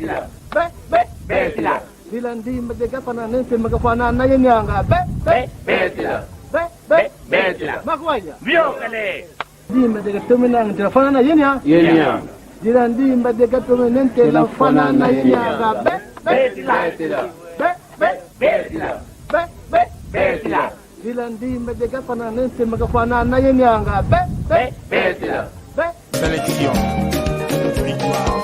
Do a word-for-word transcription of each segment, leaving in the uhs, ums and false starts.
Be, be, betila. Dila ndimba de gafana nente magafana na yenianga. Be, be, betila. Be, be, betila. Makwanya. Viokale. Ndimba de gatomena nte fana na yenia. Yenia. Dila ndimba de gatomena nte la fana na yenianga. Be, be, betila. Be, be, betila. Be, be, betila. Dila ndimba de gafana nente magafana na yenianga. Be, be, betila. Be. Sélection. Victoire.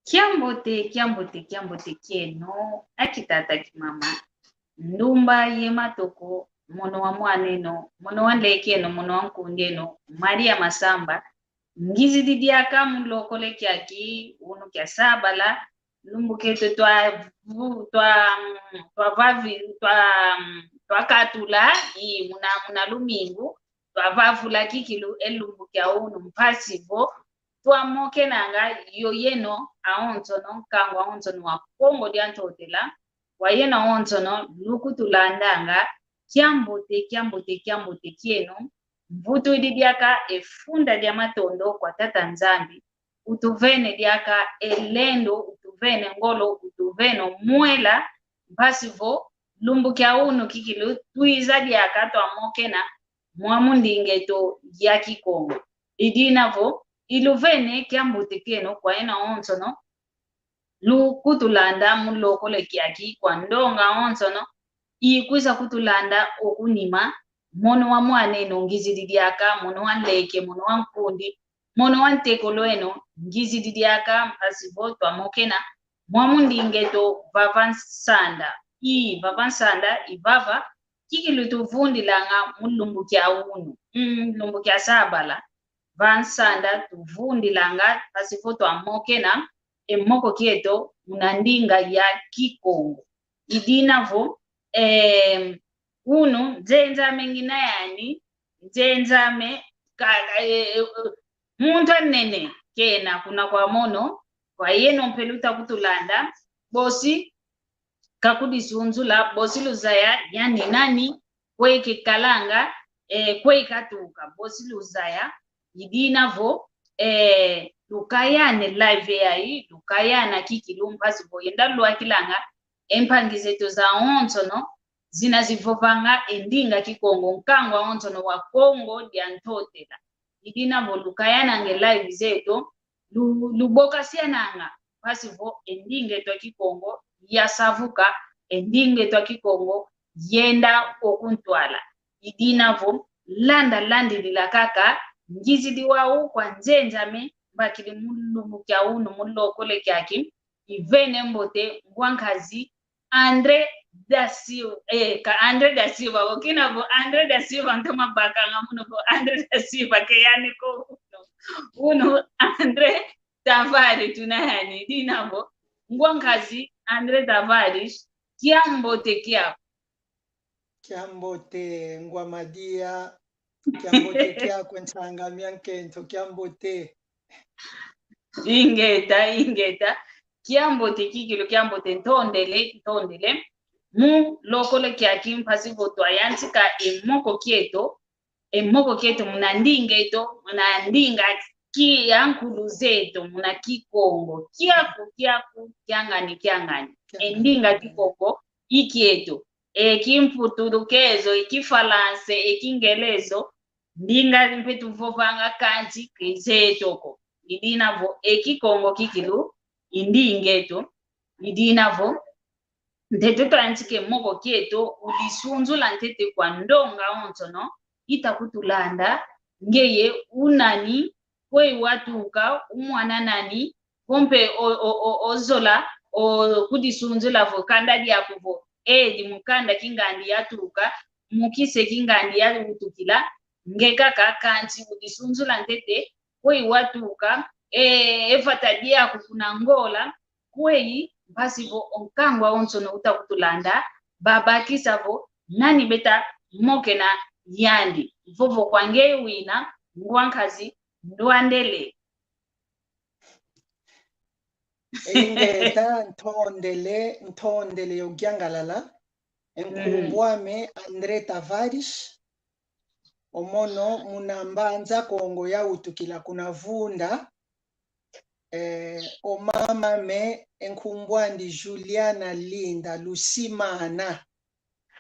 Kiambote, kiambote, kiambote kieno, a kitata kimama. Ndumba ye matoko, mono wa mwan'eno, mono wa nlek'eno, mono wa nkund'eno, Maria Masamba. Ngizidi diaka mu lokole kiaki, unu kia sabala, lumbu kieto twa vu-, twa, mm, twa vavi-, twa, mm, twa katula, i muna, muna lumingu, twa vavula kikilu e lumbu kia unu mpasi vo twa mokenanga yo yeno awonsono, nkangu awonsono wa Kongo dia Ntotela, kwa yeno awonsono lukutulandanga, kiambote, kiambote, kiambote kieno, mvutudi diaka e funda dia matondo kwa Tata Nzambi, utuvene diaka e lendo, utuvene ngolo, utuvene mwela, mpasi vo lumbu kia unu kikilu twiza diaka twa mokena mwa mu nding'eto ya Kikongo. I dina vo, iluvene kiambote kieno kwa yeno awonsono lukutulanda mu lokole kiaki, kwa ndonga awonsono ikwiza kutulanda oku nima, mono wa mwan'eno ngizidi diaka, mono wa nleke, mono wa nkundi, mono wa ntekolo eno ngizidi diaka, mpasi vo twa mokena mwa mu nding'eto vava nsanda. I vava nsanda, i vava kikilu tuvundilanga mu lumbu kia unu, mm, lumbu kia sabala. Va nsanda tuvundilanga, mpasi vo twa mokena e moko kieto muna ndinga ya Kikongo. I dina vo, em, unu nzenza ame ngina yani, nzenza ame ka, e, e, e, muntu anene kena kuna kwa mono, kwa yeno mpe luta kutulanda, bosi kakudisunzula, bosi luzaya yani nani, kwe kikalanga, eh, kwe katuka, bosi luzaya. I dina vo, eh, lukayane live yayi, lukayana kikilu mpasi vo yenda lwakilanga e mpangi zeto zawonsono zina zivovanga e ndinga Kikongo, nkangu awonsono wa Kongo dia Ntotela. I dina vo lukayananga e live zeto, lu-, lubokasiananga, mpasi vo e nding'eto a Kikongo yasavuka, e nding'eto a Kikongo yenda oku ntwala. I dina vo, landa landilila kaka ngizidi wau kwa nzenza ame mbakidi mu lumbu kia unu mu lokole kiaki, ivene mbote ngwa nkazi André da Silva, eh, ka André da Silva, vo kina vo André da Silva ntoma bakanga munu vo André da Silva ke yani ko unu. Unu André Tavares tuna yani, dina vo ngwa nkazi André Tavares, kiambote kiaku. Kiambote ngwa Madia, kiambote kiaku nsanga mia nkento, kiambote. Ingeta, ingeta. Kiambote kikilu, kiambote, ntondele, ntondele. Mu lokole kiaki mpasi vo twayantika e moko kieto, e moko kieto muna nding'eto, muna ndinga ki-, ya nkulu zeto, muna Kikongo. Kiaku, kiaku, kiangani, kiangani. E ndinga Kikongo i kieto. E Kimputukezo, e Kifalanse, e Kingelezo, ndinga mpe tuvovanga kansi ke zeto ko. I dina vo e Kikongo kikilu i ndi ngeto, i dina vo ntete twayantika e moko kieto, udisunzula ntete kwa ndonga onsono ita kutulanda, ngeye u nani, kwe watuka, u mwana nani, vo mpe o, o, o, o zola, o kudisunzula vo kanda diaku vo, edi mu kanda ki ngandi yatuka, mu kisi ki ngandi yawutukila, nge kaka kansi udisunzula ntete, kwe watuka, e, e vata diaku kuna Ngola, kweyi, mpasi vo o nkangu awonsono uta kutulanda, babakisa vo nani beta mokena yandi. Vovo kwa nge wina, ngwa nkazi Ndwandele. Ingeta, ntondele, ntondele yo Giangalala. E nkumbu ame André Tavares. O mono muna Mbanza Kongo yawutukila kuna Vunda. Eh, o mama ame e nkumbu andi Juliana Linda Lusimana.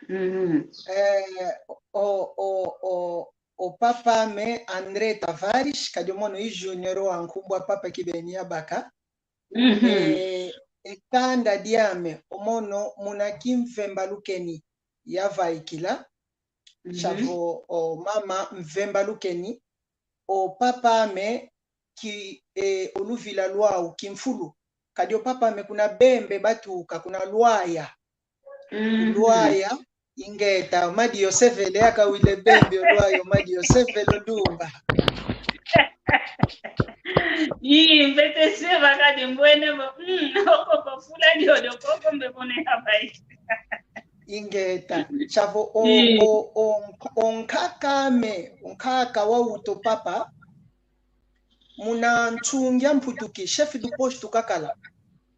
Mhm. Eh, o, o, o, o papa ame André Tavares, kadi o mono i Junior wa nkumbu a papa kibeni yabaka. Mhm. Eh, e kanda diame, o mono muna Kimvembalukeni yavaikila. Mhm. Savo o mama Mvembalukeni, o papa ame ki, eh, o luvila lwau Kimfulu. Kadi o papa ame kuna Bembe batuka, kuna Lwaya. Mhm. Lwaya, ingeta, o Madi Yosevele, aka wile Bembe o Lwaya, o Madi Yosevele o Dumba. Ii, mpete seva kadi mbwene vo, mm, oko ko fula diodio koko mbe mone habai. Ingeta. Savo o, mm, o, o, o nkaka ame, o nkaka wawuta o papa, muna Nsungi a Mputuki, chef du poste kakala.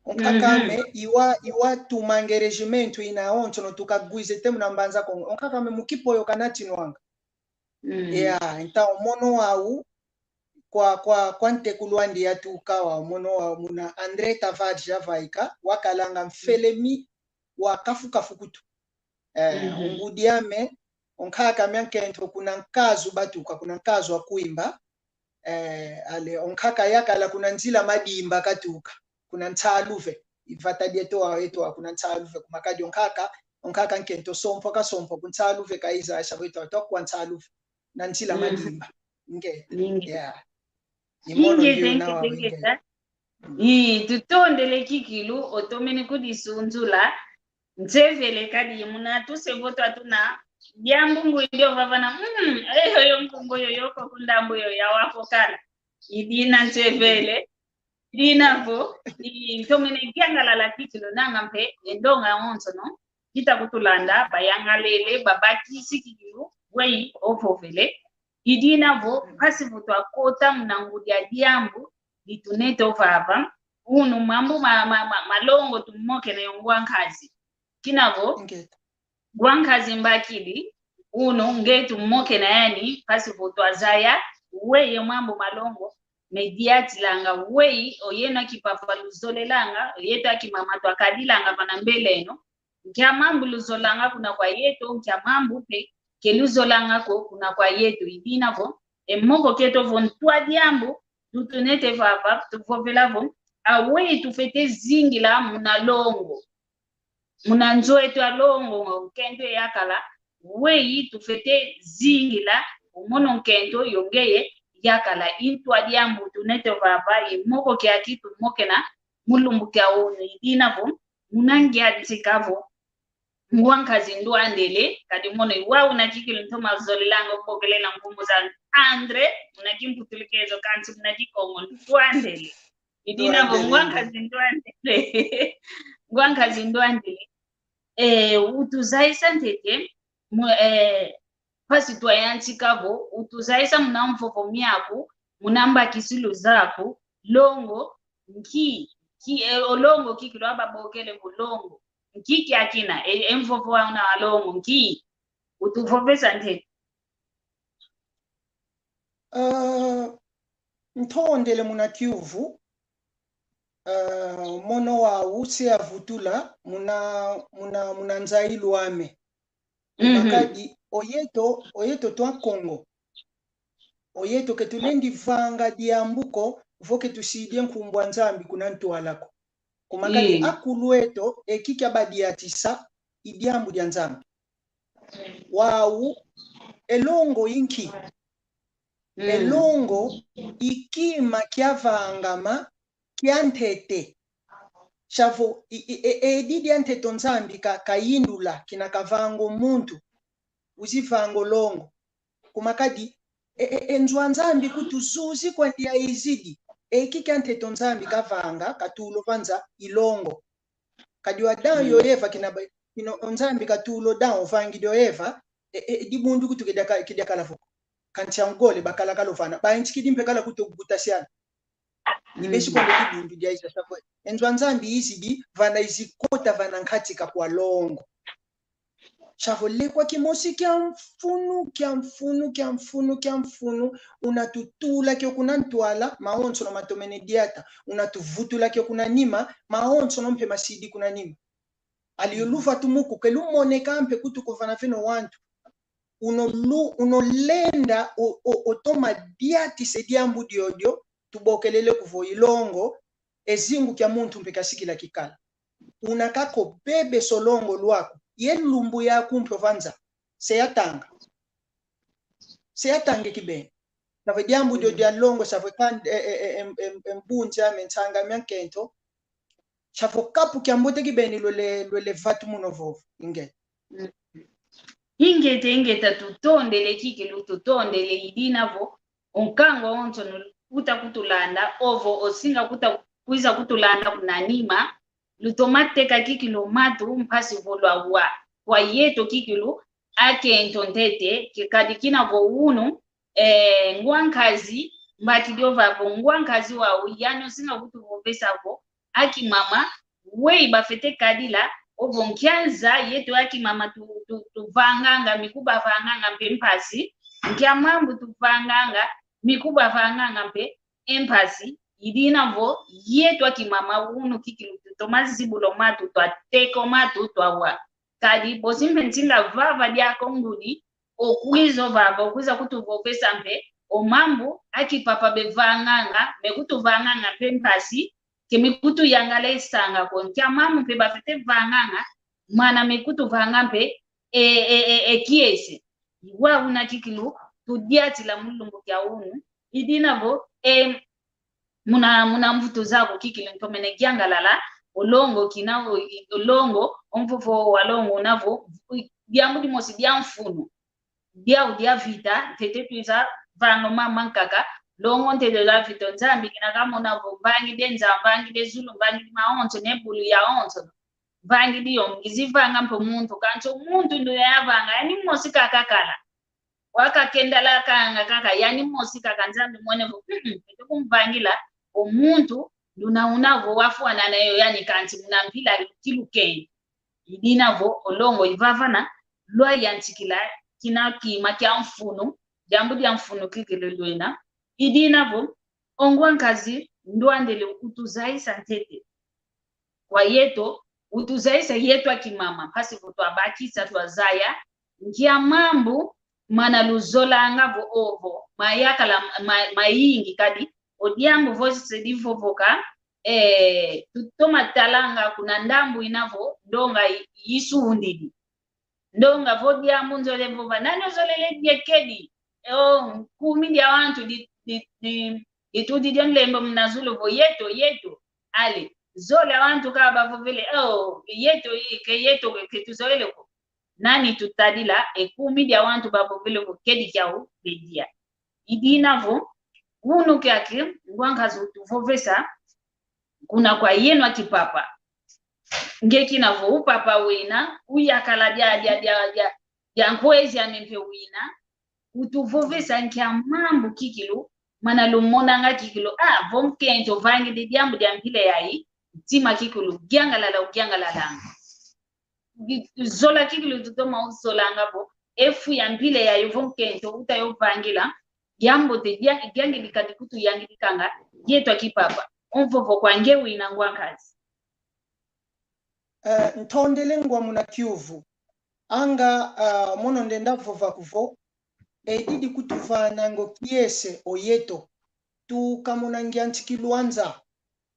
O nkaka, mhm, ame, i wa, i watumanga e regimento ina awonsono tuka gwiza ete muna Mbanza Kongo. O nkaka ame mu Kipoyo kanatinwanga. Mm. Ya, então, o mono wau, kwa, kwa, kwa ntekulu andi yatuka wa, o mono wau muna André Tavares yavaika, wakalanga mfelemi wa kafu-kafu kutu. Eh, mhm, o ngudi ame, o nkaka ame a nkento kuna Nkazu batuka, kuna Nkazu a Kwimba. Eh, ale, o nkaka yakala kuna nzila Madimba katuka, kuna Nsaluve. I vata dieto wa, eto wa kuna Nsaluve, kuma kadi o nkaka, o nkaka nkento Sompo, ka Sompo ku Nsaluve kaiza, savo eto wa twa kwa Nsaluve. Na nzila, mm, Madimba. Nge. Inge. Yeah. I mono, inge, ndio thank you, na wa thank you, inge, sir. Mm. Ii, tutondele kikilu, otomene kudisunzula. Nsevele kadi muna tusevo twatuna diambu ngudi ovavana, mm, eyo yo nkumbu yo yoko ku ndambu yo ya wako kala. I dina nsevele, i dina vo, i ntomene Giangalala kikilu nanga mpe e ndonga awonsono ita kutulanda, bayangalele, babakisi kikilu, weyi ovovele. I dina vo, mpasi vo twakota muna ngudi a diambu ditunete ovava, unu mambu ma, ma, ma, ma longo tumokena yo ngwa nkazi. Kina vo, ingeta, ngwa nkazi Mbakidi, unu nge tumokena yani, mpasi vo twazaya, weye mambu ma longo, me diatilanga, weye, oyeno a kipapa luzolelanga, yeto a kimama twakadilanga vana mbeleno, nkia mambu luzolanga kuna kwa yeto, nkia mambu mpe ke luzolanga ko kuna kwa yeto. I dina vo, e moko kieto vo ntwa diambu, tutunete vava, tuvovela vo, aweyi tufwete zingila muna longo. Muna nzo eto a longo, nkento yakala, weyi tufwete zingila, o mono nkento yo ngeye yakala. I ntwa diambu tunete vava, i moko kiaki tumokena mu lumbu kia unu. I dina vo, muna ngiadika vo, ngwa nkazi Ndwandele, kadi mono i wau una kikilu ntoma zolelanga obokelela nkumbu za André, muna kimputulukezo kansi muna kikongo Ndwandele. I dina vo, Ndwandele, ngwa nkazi Ndwandele. Ngwa nkazi Ndwandele. Eh, utuzayisa ntete, mu-, eh, mpasi twayantika vo, utuzayisa muna mvovo miaku, muna mbakisilu zaku, longo, nki, ki, eh, o longo kikilu ababokele vo longo. Nki kiakina, e, e mvovo auna a longo, nki? Utuvovesa ntete. Ah, ntondele muna kiuvu, ah, mono wau se avutula muna, muna, muna nzayilu ame. Kuma, mhm, kadi, oyeto, oyeto twa Kongo. Oyeto ke tulendi vanga diambu ko, vo ke tusidi e nkumbu a Nzambi kuna ntwala ko. Kuma kadi, mm, akulu eto, e kiki abadiatisa i diambu dia Nzambi. Wau, e longo i nki? Mm. E longo i kima kiavangama kia ntete. Sia vo, i, i, e, edi dia ntete o Nzambi ka, kayindula, kina kavanga o muntu, wizi vanga o longo. Kuma kadi, e, e, e nzo a Nzambi kutu zuzi kwandi yaizidi. E kiki kia ntete o Nzambi kavanga, katula va nza, i longo. Kadi o Adão, mm, yo Eva, kina ba, kina o Nzambi katula o Adão, ovangidi o Eva, e, e, dibundu kutu kidia ka-, kidia kala vo ko. Kansi angole bakala kala ovana. Bayantikidi mpe kala kutu buta siana. I besi, mm, kwandi dibundu diaiza, sia vo e nzo a Nzambi izidi, vana izi kota vana nkati kakwa longo. Sia vo lekwa kimosi kia mfunu, kia mfunu, kia mfunu, kia mfunu, una tutula kio kuna ntwala, mawonsono matomene diata, una tuvutula kio kuna nima, mawonsono mpe masidi kuna nima. Ali yo, mm, luvatu mu kuke lumoneka mpe kutu ko vana vena o wantu. Uno lu-, uno lenda o, o, o toma diatisa e diambu diodio, tubokelele ko vo i longo, e zingu kia muntu mpe kasikila kikala. Una kaka obebesa o longo lwaku, ye lumbu yaku mpe ova nza. Se yatanga. Se yatanga kibeni. Sia vo e diambu dio, mm, dia longo, sia vo e kan-, e, e, e, em, em, em, mbunzi ame, nsanga mia nkento. Sia vo kapu kia mbote kibeni lwele, lwele vatu muna vova. Inge. Mm. Ingeta, ingeta, tutondele kikilu, tutondele i dina vo o nkangu awonsono uta kutulanda, ovo osinga kuta, kwiza kutulanda kuna nima, lutoma teka kikilu matu mpasi vo lwawa. Kwa yeto kikilu, akento ntete, ke-, kadi kina vo unu, eh, ngwa nkazi, mbakidi ovava vo ngwa nkazi wau, yani osinga kutuvovesa vo, aki mama, weyi bafwete kadila, ovo nkia nza yeto aki mama tu-, tu-, tuvanganga, mi kubavanganga mpe mpasi, nkia mambu tuvanganga, mi kubavanganga mpe e mpasi, i dina vo yeto aki mama unu kikilu tutoma zibula o matu, twateka o matu, twawa. Kadi bosi mpe nsinga vava diaka o ngudi, okwiza ovava, okwiza kutuvovesa mpe o mambu aki papa bevanganga, me kutuvanganga mpe mpasi, ke mi kutuyangala e sanga ko. Nkia mambu mpe bafwete vanganga, mana me kutuvanga mpe e, e, e, e kiese. I wau una kikilu tudiatila mu lumbu kia unu. I dina vo, e, muna, muna mvutu zaku kikilu ntomene yangalala o longo kina o, o longo, o mvovo wa longo una vo, diambu dimosi dia mfunu. Diau dia vita, ntete twiza vanga o mama nkaka, longo ntete dia vita, o Nzambi kina kamona vo mvangidi e nza, mvangidi e zulu, mvangidi mawonso, ne bulu yawonso. Mvangidi yo, ngizi vanga mpe muntu, kansi o muntu nduna yavanga, yani mosi kaka kala. Waka kendala kanga kaka, yani mosi kaka, Nzambi mwene vo, mm, mm, mfwete kumvangila o muntu nduna una vo wafwanana yo yani, kansi muna mpila kilu keni. I dina vo o longo i vavana, lwayantikila kina kima kia mfunu, diambu dia mfunu kikilu lwena. I dina vo o ngwa nkazi ndwandele utuzayisa ntete. Kwa yeto, utuzayisa yeto aki mama, mpasi vo twabakisa, twazaya nkia mambu mana luzolanga vo ovo, mayakala ma-, mayingi kadi, o diambu vo se divovoka, eh, tutoma talanga kuna ndambu ina vo ndonga i-, isundidi. Ndonga vo diambu nzolele vova, nani ozolele dia kedi? E o, kumi dia wantu di, di, di, ditudi dio nlembo muna zulu vo yeto, yeto. Ale, zola wantu ka bavovele, oh, yeto, i-, ke yeto, ke, ke tuzolele ko. Nani tutadila? E kumi dia wantu bavovele vo kedi kiau bedia. I dina vo, unu kiaki, ngwa nkazi utuvovesa, kuna kwa yeno aki papa. Nge kina vo o papa wena, uyakala dia, dia, dia, dia, dia nkwezi ame mpe wena, utuvovesa nkia mambu kikilu, mana lumonanga kikilu, ah, vo nkento vangidi diambu dia mpila yayi, ntima kikilu, yangalala, uyangalalanga. Di-, zola kikilu tutoma uzolanga vo, e fu ya mpila yayi vo nkento uta yo vangila, diambote, dia-, diangidi kadi kutuyangidikanga, yeto aki papa. O mvovo kwa nge wina ngwa nkazi. Eh, ntondele ngwa muna kiuvu. Anga, ah, mono ndenda vova ko vo, e didi kutuvananga o kiese o yeto. Tukamona ngiantikilwa nza.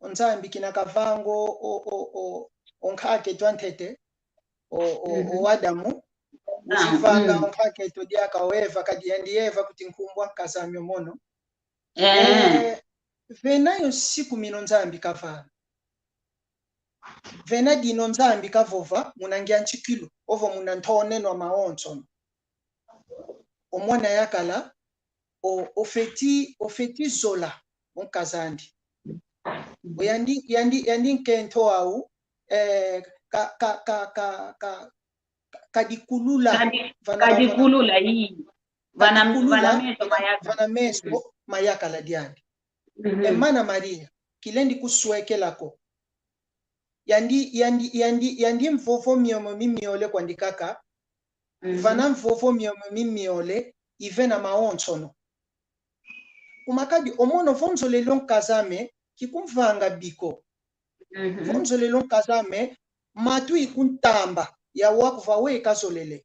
o Nzambi kina kavanga o, o, o, o, o nkaka eto a ntete, o, o, o Adamu, uzivanga o nkaka eto diaka o Eva, kadi yandi Eva kuti nkumbu a nkaz'ame, o mono. Eh, vena yo nsiku mina o Nzambi kavana. Vena dina o Nzambi kavova muna ngiantikilu, ovo muna ntoneno a mawonsono. O mwana yakala, o, ofeti, ofeti zola o nkaz'andi. O yandi, yandi, yandi nkento au, eh, ka, ka, ka, ka, ka, ka, kadikulula. Kadi-, vana, kadikulula, ii. Vana, kadikulula, vana meso ma yakala. Vana meso ma yakala diandi. Mhm. E mana Maria, kilendi kuswekela ko. Yandi, yandi, yandi, yandi mvovo miomo mimiole kwandi kaka. Mhm. Vana mvovo miomo mimiole, ivena mawonsono. Kuma kadi, o mono vo nzolele o nkaz'ame, kikumvanga bi ko. Mhm. Vo nzolele o nkaz'ame, matu ikuntamba, ya wakuva we kazolele.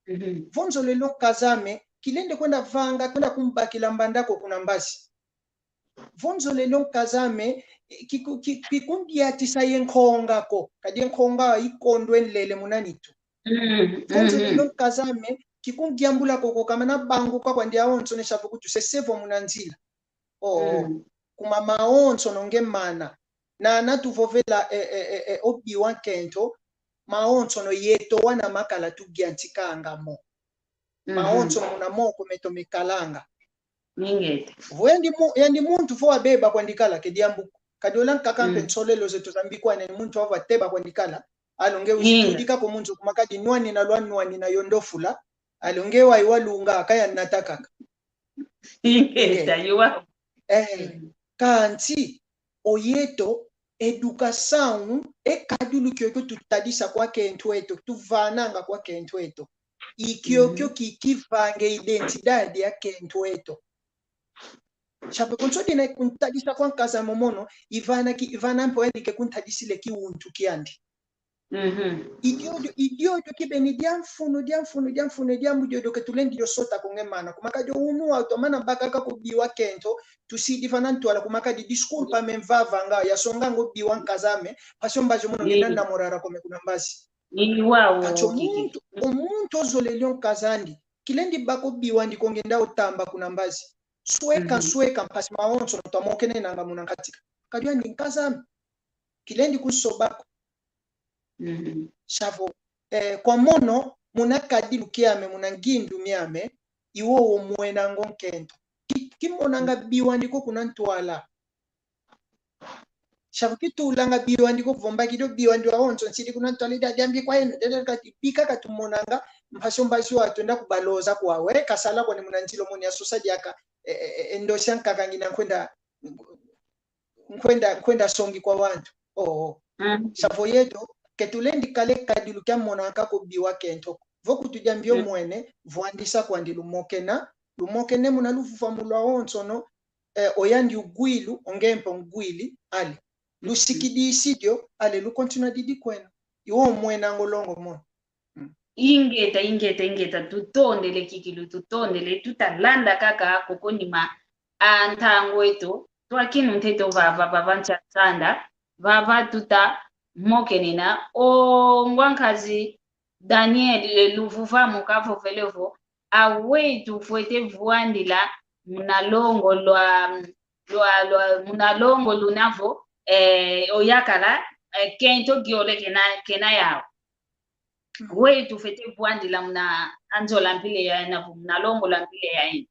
Mhm. Vo nzolele o nkaz'ame, kilendi kwenda vanga, kwenda kumbakila mbanda ko kuna mbazi. Vo nzolele o nkaz'ame, eh, kiku-, ki-, kikundiatisa ye nkonga ko, kadi ye nkonga ikondwa e nlele muna nitu. Mhm. Vo nzolele o nkaz'ame, kikungiambula ko ko, kamana banguka kwandi awonsono, e savo kutu sese vo muna nzila. Oh, mm. Kuma mawonsono nge mana. Na, na tuvovela, eh, eh, eh, eh, o bi wa nkento, mawonsono yeto wana makala tugiantikanga mo. Mhm. Mawonsono muna moko meto mekalanga. Ingeta. Vo yandi mu-, yandi muntu vo abeba kwandi kala, ke diambu ko. Kadi ola nkaka mpe, mm, nsolelo zeto za mbikwane, muntu avo ateba kwandi kala. Alors nge, mm, uzitudika ko muntu kuma kadi nwanina lwa nwanina yo ndo fula. Alors nge wa iwa lunga, aka yanata kaka. Ingeta, ingeta. Iwa. Eh, mm, kansi, o yeto, educação, e kadilu kiokio tutadisa kwa kento eto, tuvananga kwa kento eto. I kiokio, mm, ki-, kivanga e identidade ya kento eto. Sabe, konso dina kuntadisa kwa nkaz'ame, o mono, ivana ki-, ivana mpe o yandi ke kuntadisila e kiwuntu kiandi. Mhm. I diodio, i diodio kibeni dia mfunu, dia mfunu, dia mfunu, diambu diodio ke tulendi dio sota ko nge mana. Kuma kadi o unu wau twamana baka kaka o bi wa kento, tusidi vana ntwala, kuma kadi desculpa-me mvavanga, yasonganga o bi wa nkaz'ame, mpasi o mbazi o mono ngina, mm, namorara kwame kuna mbazi. Iwa, o, kansi o muntu, o muntu ozolele o nkaz'andi, kilendi baka o bi wandi ko, ngienda o tamba kuna mbazi. Sweka, mhm, sweka, mpasi mawonsono twamokenenanga muna nkati. Kadi yandi nkaz'ame, kilendi kunsoba ko. Mhm. Savo, eh, kwa mono, muna kadilu kiame, muna ngindu miame, i wowo mwenanga o nkento. Ki-, kimonanga bi wandi ko kuna ntwala. Savo kitulanga bi wandi ko, vo mbakidi o bi wandi wawonso nsidi kuna ntwala, i dia diambi kwa yeno, dede kati bika katumonanga, mpasi o mbazi wau twenda kubaloza kwau, e kasala kwani muna nzila, o mono yasosa diaka, e, e, e, e ndosi a nkaka ngina nkwenda, nkwenda, nkwenda songi kwa wantu. Oh, oh. Mm. Savo yeto, ke tulendi kala e kadilu kia mona nkaka o bi wa kento ko. Vo kutu diambi o, mm, mwene, vwandisa kwandi lumokena, lumokene muna luvuvamu lwawonsono, eh, o yandi ugwilu, o nge mpe ungwili, ale. Lusikidisi dio, ale, lukontinua didi kweno. I wowo mwenanga o longo mono. Mm. Ingeta, ingeta, ingeta, tutondele kikilu, tutondele, tuta landa kaka koko nima a ntangu eto, twakinu ntete vava, vava ntia nsanda, vava tuta mokenena, o ngwa nkazi Daniel, e luvuvamu kavovele vo, aweyi tufwete vwandila muna longo lwa, lwa, lwa, muna longo luna vo, eh, o yakala, eh, kento giole kena, kena yau. Mm. Weyi tufwete vwandila muna a nzola mpila yayina vo muna longo lwa mpila yayina.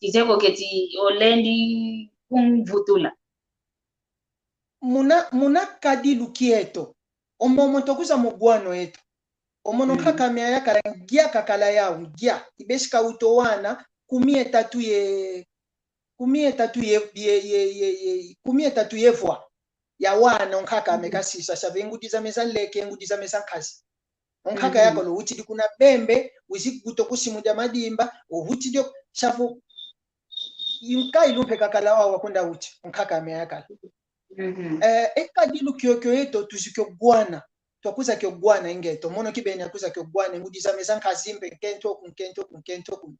Kizeye ko keti olendi kumvutula. Muna, muna kadilu kieto. O momo twakwiza mu bwano eto. O mono, mm, nkaka ame a yakala ngia kakala yau, ngia. I besi kawuta o wana, kumi ye tatu ye, kumi ye tatu ye, ye, ye, ye, ye, kumi ye tatu ye vwa ya wana o nkaka ame, mm, kasisa, save ngudi zame za nleke, ngudi zame za nkazi. O nkaka, mhm, yakala owutidi kuna Bembe, wizi kubuta ku simu dia Madimba, owutidi o, savo, i nkayilu mpe kakala wau wa kwenda wuti, o nkaka ame a yakala. Mhm. Eh, e kadilu kiokio yeto twizi kio wana, twakwiza kio wana, ingeto. Mono kibeni yakwiza kio wana, ngudi zame za nkazi mpe, nkento ku, nkento ku, nkento ku.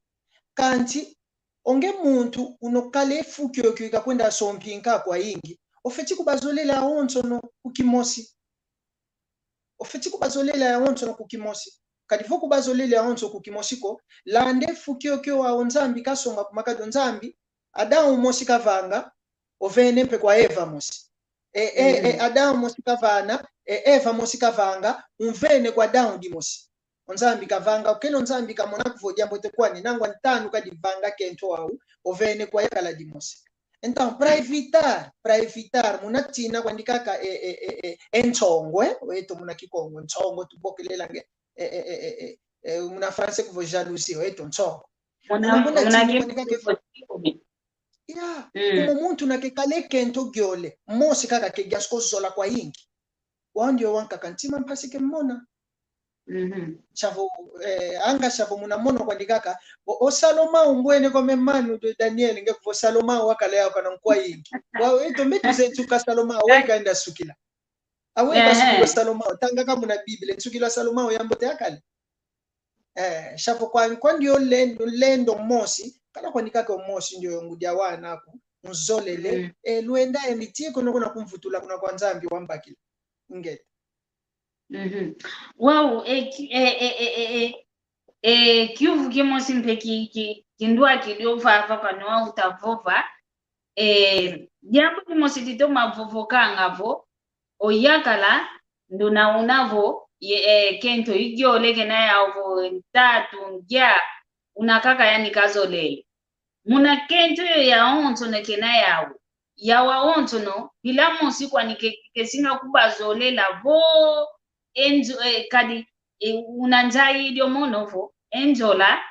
Kansi, o nge muntu unokala e fu kiokio i kakwenda sompi nka kwayingi, Ofeti kubazolela yawonsono ku kimosi. Ofeti kubazolela yawonsono ku kimosi. Kadi vo kubazolela yawonso ku kimosi ko, landa e fu kiokio wau Nzambi kasonga ku Makadu. Nzambi, Adão mosi kavanga, ovene mpe kwa Eva mosi. E, e, e, Adão mosi kavana, e, Eva mosi kavanga, umvene kwa Adão dimosi. O Nzambi kavanga, kele o Nzambi kamona vo diambu ete kwani, nangwa ntanu kadi vanga kento wau, ovene kwa yakala dimosi. Então, para evitar, para evitar, muna tina kwandi kaka e, e, e, e, e nsongo, eh? Yeto muna Kikongo, nsongo tubokelelanga, e, e, e, e, e, e, muna français kuvo jalousie, yeto nsongo. Muna, muna tina kwandi kaka e fu-, ya, mm, kuma muntu na kekala e kento giole, mosi kaka ke giansi ko zola kwayingi. Wau ndio wankaka ntima mpasi kemona. Mhm. Sia vo, eh, anga sia vo muna mono kwandi kaka, vo o Salomão mbwene kwa me mano de Daniel, nge vo Salomão wakala yau kana nkwa yingi. Wau, yeto mbe tuzeye nsuka Salomão, aweyi kaenda sukila. Aweyi kasukila Salomão, tanga ka muna Bíblia, nsukila Salomão yambote yakala. Eh, sia vo kwa, kwandi o lendo, lendo mosi, kala kwandi kaka o mosi ndio yo ngudi awana aku, nzolele, mm, e lwenda e miti kuna kuna kumvutula kuna kwa Nzambi wambakila. Ingeta. Mhm. Wau, e, ki-, e, e, e, e, e, e, kiuvu kimosi mpe ki, ki, kindwa kidio vava pano wau utavova. E, diambu dimosi ditoma vovokanga vo, o yakala, nduna una vo, ye, e, kento igiole kena yau vo, ntatu, ngia, una kaka yani kazolele. Muna kento yo yawonsono kena yau. Yau awonsono, bila mosi kwani ke, kesinga kubazolela vo, e nzo-, e, kadi, e, una nzayidi o mono vo, e nzola,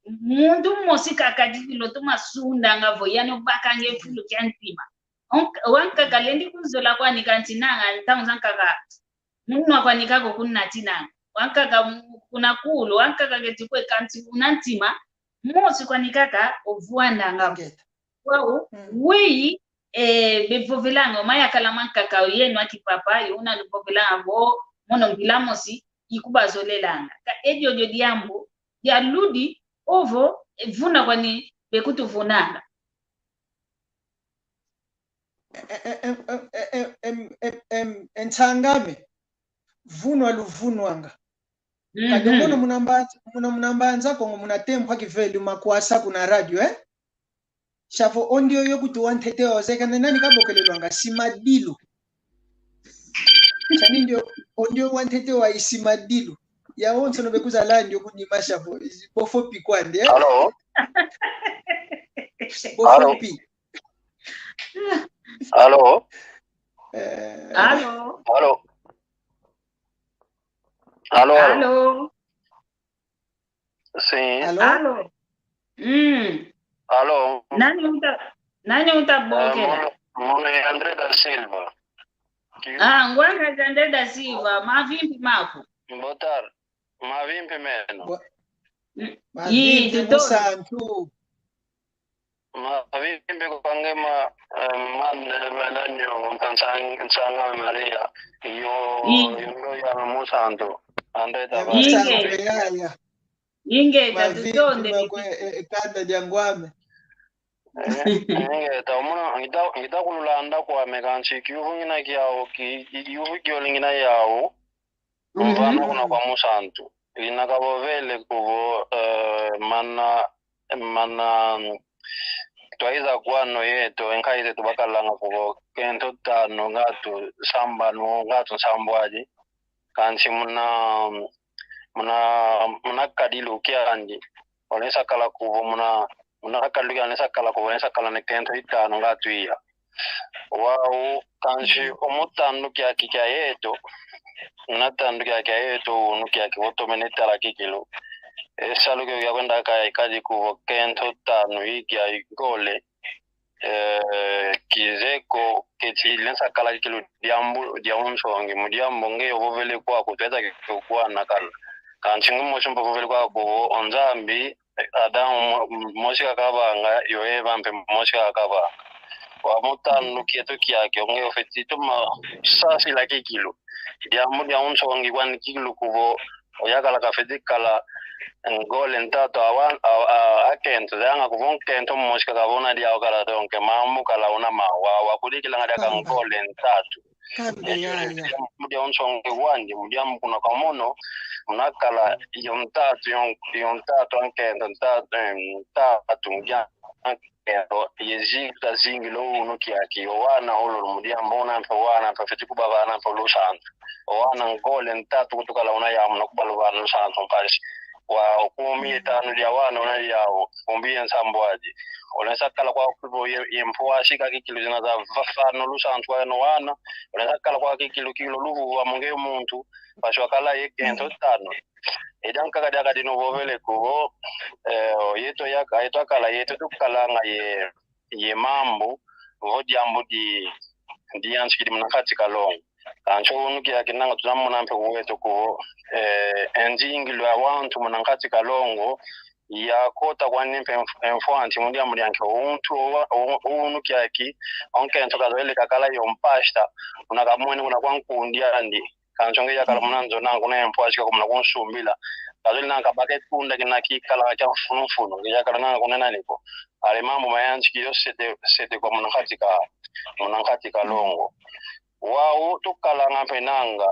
muntu mosi kaka kikilu toma sundanga vo, yani obakanga e fulu kia ntima. Wank-, wankaka lendi kunzola kwani kansi nanga, ntangu zankaka, munwa kwani kaka kunatinanga. Wankaka mu-, kuna kulu, wankaka keti kwe kansi una ntima, mosi kwani kaka ovwandanga. Ingeta. Wau, mm, weyi, eh, bevovelanga, o mayakala mankaka, o yeno a kipapa, yo una luvovelanga vo, mono mbila mosi, ikubazolelanga. Ka e diodio diambu, dia ludi, ovo, e vuna kwani bekutuvunanga. E, e, e, nsang'ame, vunwa luvunwanga. Kadi, mhm, mono muna mba-, mono muna Mbanza Kongo, muna tempo a kivelu makwasa kuna radio, eh? Sia vo o ndio yo kutu wantete wa ozeye kana nani kabokelelwanga Simadilu. Sia ni ndio, o ndio wantete wa i Simadilu. Yawonsono bekuzala ndio kunima sia vo, bofo pi kwandi, eh? Allô? Bofo pi. Allô? Eh. Allô? Allô? Allô? Allô? Sim. Allô? Allô? Mm. Allô? Nani uta-, nani utabokela? Eh, mono, mono é André da Silva. Ah, ngwanga André da Silva, mavimpi maku? Boa tarde. Mavimpi meno? Bo-, mm, mavimpi, mavimpi tutona. Musantu. Mavimpi kwa nge ma, eh, mane bela nyo, ntansa-, nsanga Maria. Yo, i- yo, yo ya musantu. Ande taba. Inge. Musantu, ya, ya. Ingeta, mavimpi tutonde. Makwe, e, e, kanda dia ngw'ame. Eh, ingeta, mono, ngita, ngita kululanda kw'ame kansi, kiuvu ngina kiau, ki, ki, kiuvu kiole ngina yau. Mhm. Mvana kuna kwa musantu. Ina kavovele kuvo, eh, mana, mana, mm, twayiza kwano yeto, e nkayi zeto bakalanga kuvo, kento tanu ngatu sambanu, ngatu nsambwadi. Kansi muna, muna, muna kadilu kiandi. Olenda sakala kuvo muna, muna kadilu kiandi, olenda sakala kuvo, olenda sakala ne kento itanu ngatu iya. Wau, kansi, mhm, o mu tandu kiaki kia yeto, muna tandu kiaki kia yeto, unu kiaki vo tomene tala kikilu. E salu kio kia kwenda kaya kadi kuvo kento tanu i kia igole. Eh, kizeye ko keti lenda sakala kikilu diambu dia unsongi, mu diambu ngeye ovovele kwaku, tweza kikuwana kala. Kansi ngu mosi mpe ovovele kwaku, o Nzambi, Adão mo-, mosi kaka kavanga, yo Eva mpe mosi kaka kavanga. Wa mu tandu kieto kiaki, ngeye ofeti toma sasila kikilu. Diambu dia unsongi kwani kikilu kuvo, o yakala kafeti kala, ngole ntatu awa, a, a, akento, zanga kuvo nkento mosi kaka vo una diau kala, donc mambu kala una mawa, wakudikilanga diaka ngole ntatu. Kambe yaya. Mu diau nsongi wandi, mu diau kuna kwa mono, muna kala yo ntatu, yo, yo ntatu ankento, ntatu, em, ntatu, mu diau ankento, ye zi-, zingila unu kiaki, o wana olo mu diambu una mpe wana, mpe fwete kubavana mpe lusansu. O wana ngole ntatu kutukala una yau muna kubavana lusansu mpasi. Wa kumi ye tanu dia wana una yau, kumbi ye nsambwadi. Olenda kala kwa kuvo ye, ye mpwasi ka kikilu zina za vafano lusansu kwa yeno wana. Olenda kala kwa kikilu kilo luvu wa munge muntu, mpasi wakala ye kento tanu. E diankaka diaka dinu vovele kuvo, eh, yeto yaka, yeto akala, yeto tukalanga ye, ye mambu, vo diambu di, diyantikidi muna nkati ka longo. Kansi unu kiaki nanga tuna mona mpe kuvo yeto kuvo, eh, e nzingilwa ya wantu muna nkati ka longo, yakota kwandi mpe mf-, e mfwanti mu diambu dia nki untu wa-, u-, unu kiaki, o nkento kazolele kakala yo mpasta, una kamwene kuna kwa nkundi andi. Kansi nge yakala muna nzo nanga kuna ye mpwasi kaka muna kunsumbila. Kazolele nanga kabaka e tunda kina kikala kia mfunu mfunu. Nge yakala nanga kuna nani ko. Ale mambu mayantikidi yo sete, sete kwa muna nkati ka, muna nkati ka longo. Wau tukalanga mpe nanga,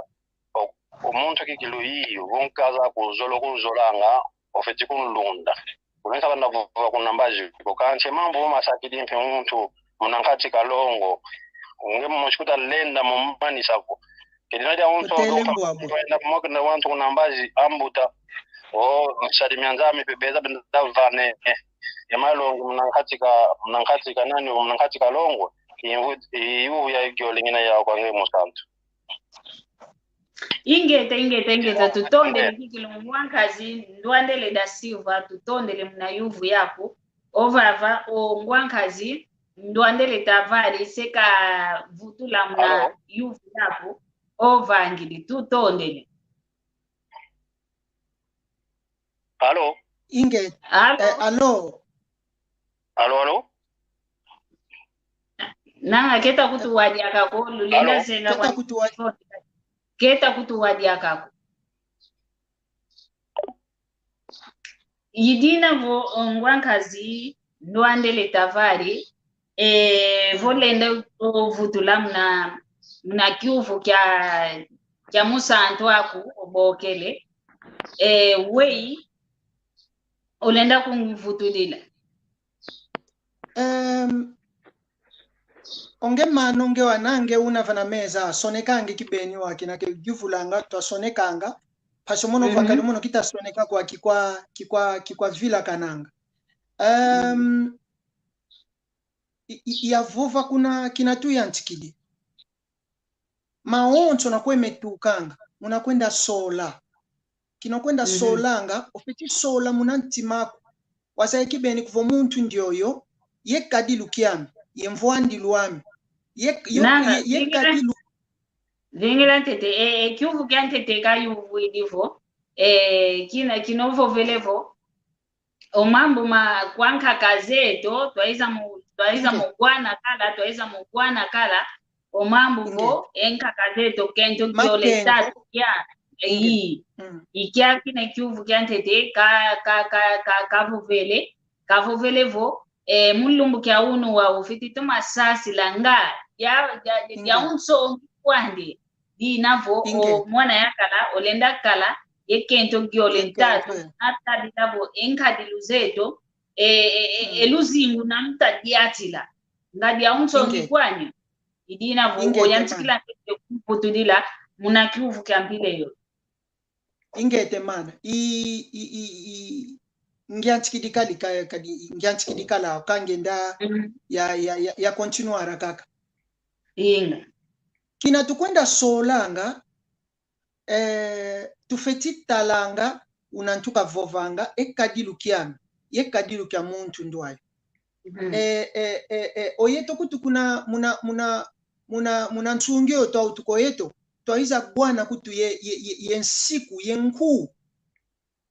o, o muntu kikilu yiyo, vo nkaza kuzolo kuzolanga, ofwete kunlunda. Kuna nkaba na vova kuna mbazi ko, kansi mambu masakidi mpe muntu muna nkati ka longo. Nge mosi kuta lenda mo manisa ko. Kedi na diau nsongi, tutele mbwa mo. Kwenda mo kenda wantu kuna mbazi, ambuta. O, nsadi mia Nzambi mpe beza benda vane, eh, e malongi muna nkati ka, muna nkati ka nani, muna nkati ka longo. Imvu, iwu ya giole ngina yau kwa nge musantu. Ingeta, ingeta, ingeta, tutondele kikilu ngwa nkazi Ndwandele da Silva, tutondele muna yuvu yaku. Ovava, o ngwa nkazi Ndwandele Tavares, se kavutula muna yuvu yaku. Ovangidi, tutondele. Alo? Inge. Alo? Eh, alo? Alo, alo? Nanga keta kutuwa diaka ko, lulenda alo? Zenga keta kwa kutuwa. Keta kutuwa diaka ko. I dina vo, o, ngwa nkazi Ndwandele Tavares, eh, vo lenda ovutula muna, muna kiuvu kia, kia musantu aku obokele. Eh, weyi olenda kumvutudila? Em, o nge mano nge wana nge una vana meza, sonekanga kibeni wa kina ke yuvulanga, twasonekanga, mpasi mono vakali mono kita soneka kwa kikwa, kikwa, kikwa vilakananga. Em, i, i, yavova kuna kina tuyantikidi. Mawonso na kwe metukanga, muna kwenda sola. Kina kwenda solanga, ofwete sola muna ntima aku. Wazaya kibeni kuvo muntu ndioyo, ye kadilu kiami, ye mvwandilu ami. Ye, ye, nanga, ye, ye vingila, kadilu. Vingila ntete, e, e, kiuvu kia ntete kayuvwidi vo, e, kina, kina ovovele vo, o mambu ma kwa nkaka zeto, twayiza mu, twayiza mu gwana kala, twayiza mu gwana kala, o mambu vo, e nkaka zeto, kento kiole tatu kia, e, i, i kia kina kiuvu kia ntete, ka, ka, ka, ka, kavovele, kavovele vo, e, mu lumbu kia unu wau fwete toma sasila nga, dia, dia, dia, dia unsongi kwandi, dina vo, o mwana yakala, olenda kala ye kento giole ntatu, atadila vo e nkadilu zeto, e, e, e, e luzingu na mutadiatila. Nga dia unsongi kwandi. I dina vo, oyantikila ntete kumvutudila muna kiuvu kia mpila eyo. Ingeta mana. I, i, i, i, ngiantikidi kala ka, kadi, ngiantikidi kala, ka ngenda ya, ya, ya, ya continuar kaka. Inga. Kina tukwenda solanga, eh, tufwete talanga, una ntu kavovanga, e kadilu kiami, ye kadilu kia muntu ndwayo. Eh, eh, eh, eh, o yeto kutu kuna, muna, muna, muna, muna nsungi yo twautuka o yeto, twayiza gwana kutu ye, ye, ye, ye nsiku, ye nku.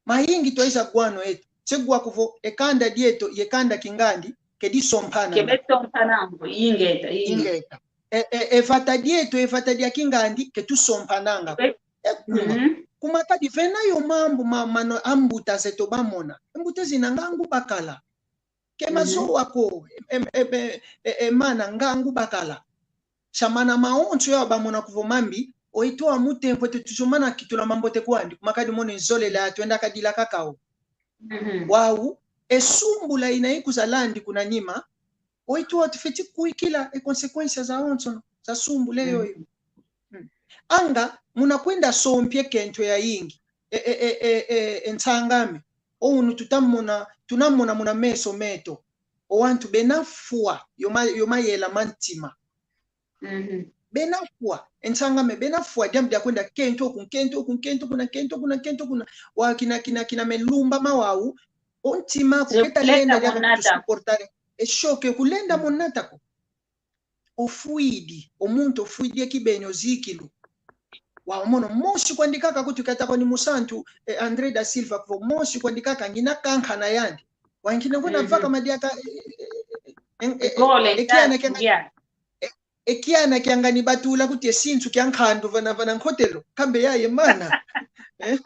Mayingi twayiza gwana o yeto. Se gwa kuvo, e kanda dieto, ye kanda kingandi, ke disompananga. Ke disompananga, ingeta, ingeta. Ingeta. E, e, e vata dieto, e vata dia kingandi, ke tusompananga. E, e kuma. Kuma kadi vena yo mambu ma, mano ambuta zeto bamona. Mbuta zina ngangu bakala. Ke mazowa ko, e, e, e, e, e, mana ngangu bakala. Samana mawonso yau bamona kuvo mambi, oito amu tempo eto tuzomana kitula mambote kwandi, kuma kadi mono nzolela twenda kadila kakao. Wau, e sumbula ina ikuzalandi kuna nima, oito atufweti kwikila e consequência zawonso za sumbula yoyo. Anga, muna kwenda sompia kento yayingi, e, e, e, e, e, e nsang'ame, o unu tutamona, tunamona muna meso meto, o wantu bena fwa, yo ma, yo mayela ma ntima. Bena fwa, e nsang'ame, bena fwa, diambu dia kwenda kento oku, kento oku, kento kuna, kento kuna, kento kuna, wa kina, kina, kina melumba ma wau, o ntima aku, keta lenda dia kusuportar e choque, kulenda monata ko. Ofwidi, o muntu ofwidi e kibeni o zikilu. Wau mono mosi kwandi kaka kutu kata kwandi musantu, e, André da Silva, kuvo mosi kwandi kaka ngina kankana yandi. Wau ngina kuna vaka madiaka, e, e, e, e, e, e, e kiana kia ngani, e, e kiana kia ngani batula kuti e sinsu kia nkandu vana, vana nkotelo, kambe yaye mana. Eh?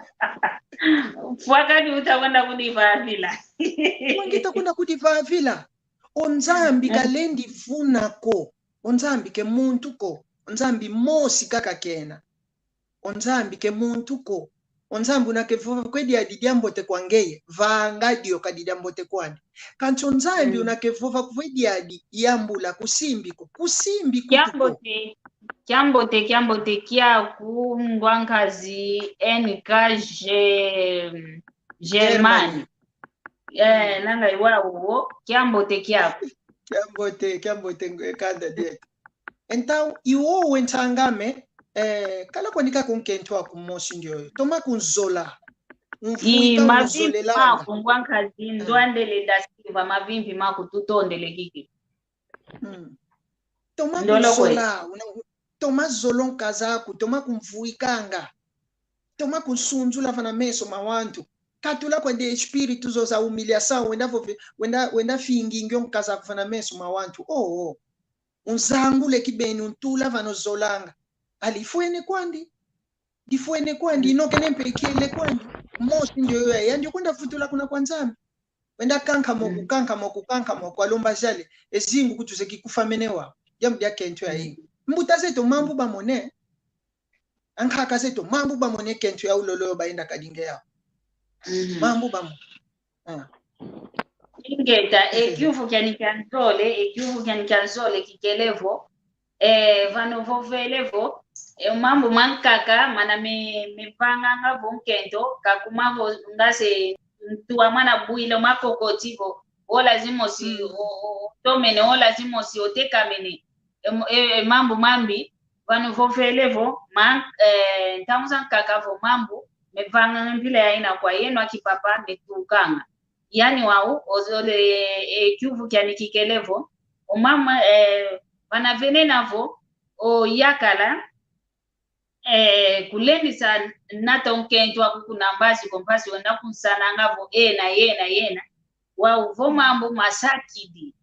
Fwa kani uta kwenda kudivavila. Wau ngita kwenda kudivavila. O Nzambi kalendi vuna ko. O Nzambi ke muntu ko. O Nzambi mosi kaka kena. O Nzambi ke muntu ko. O Nzambi una ke vova kwe diadi diambote kwa ngeye, vanga dio kadi diambote kwandi. Kansi o Nzambi una ke vova kwe diadi yambula kusimbi ko. Kusimbi kutu ko. Kiambote, kiambote, kiambote kiaku ngwa nkazi N K G Germany. Eh, nanga iwa uwo, kiambote kiaku. Kiambote, kiambote, e kanda dieto. Então, i wowo e nsang'ame, eh, kala kwandi kaka o nkento aku mosi ndioyo. Toma kunzola. Mvwika mavimpi maku, ngwa nkazi Ndwandele da Silva, mavimpi maku tutondele kiki. Toma kunzola, una, toma zola o nkazi aku, toma kumvwikanga. Toma kunsunzula vana meso ma wantu. Katula kwandi espírito zo za humilhação, wenda vove, wenda, wenda fingingi o nkazi aku vana meso ma wantu. Oh, oh. Unzangula e kibeni, untula vana ozolanga. Ali fwene kwandi. Difwene kwandi, ino kele mpe kiele kwandi. Mosi ndioyo ya, yandi kwenda vutula kuna kwa Nzambi. Wenda kankama oku, kankama oku, kankama oku, alomba zale. E zingu kutu zeki kufwa mene wau. Diambu dia kento yayingi. Mbuta zeto mambu bamone. Ankaka zeto mambu bamone kento ya ulolo yo bayenda kadinga yau. Mambu bamone. Ah. Ingeta, e kiuvu kiani kia nzole, e kiuvu kiani kia nzole kikele vo, eh, vana ovovele vo, e mambu mankaka, mana me, me vanganga vo nkento, kakuma vo nga se ntu a mwana bwila makokoti vo, o lazima osi, o, o, o tomene, o lazima osi otekamene. E, e, e mambu mambi, vana ovovele vo, man, eh, ntangu zankaka vo mambu me vanganga mpila yayina kwa yeno a kipapa me tukanga. Yani wau, ozole, e kiuvu kiani kikele vo, o mama, eh, vana venena vo, o yakala, eh, kulendisa nata o nkento aku kuna mbazi ko mpasi wenda kunsananga vo, ena, yena, yena. Wau vo mambu masakidi.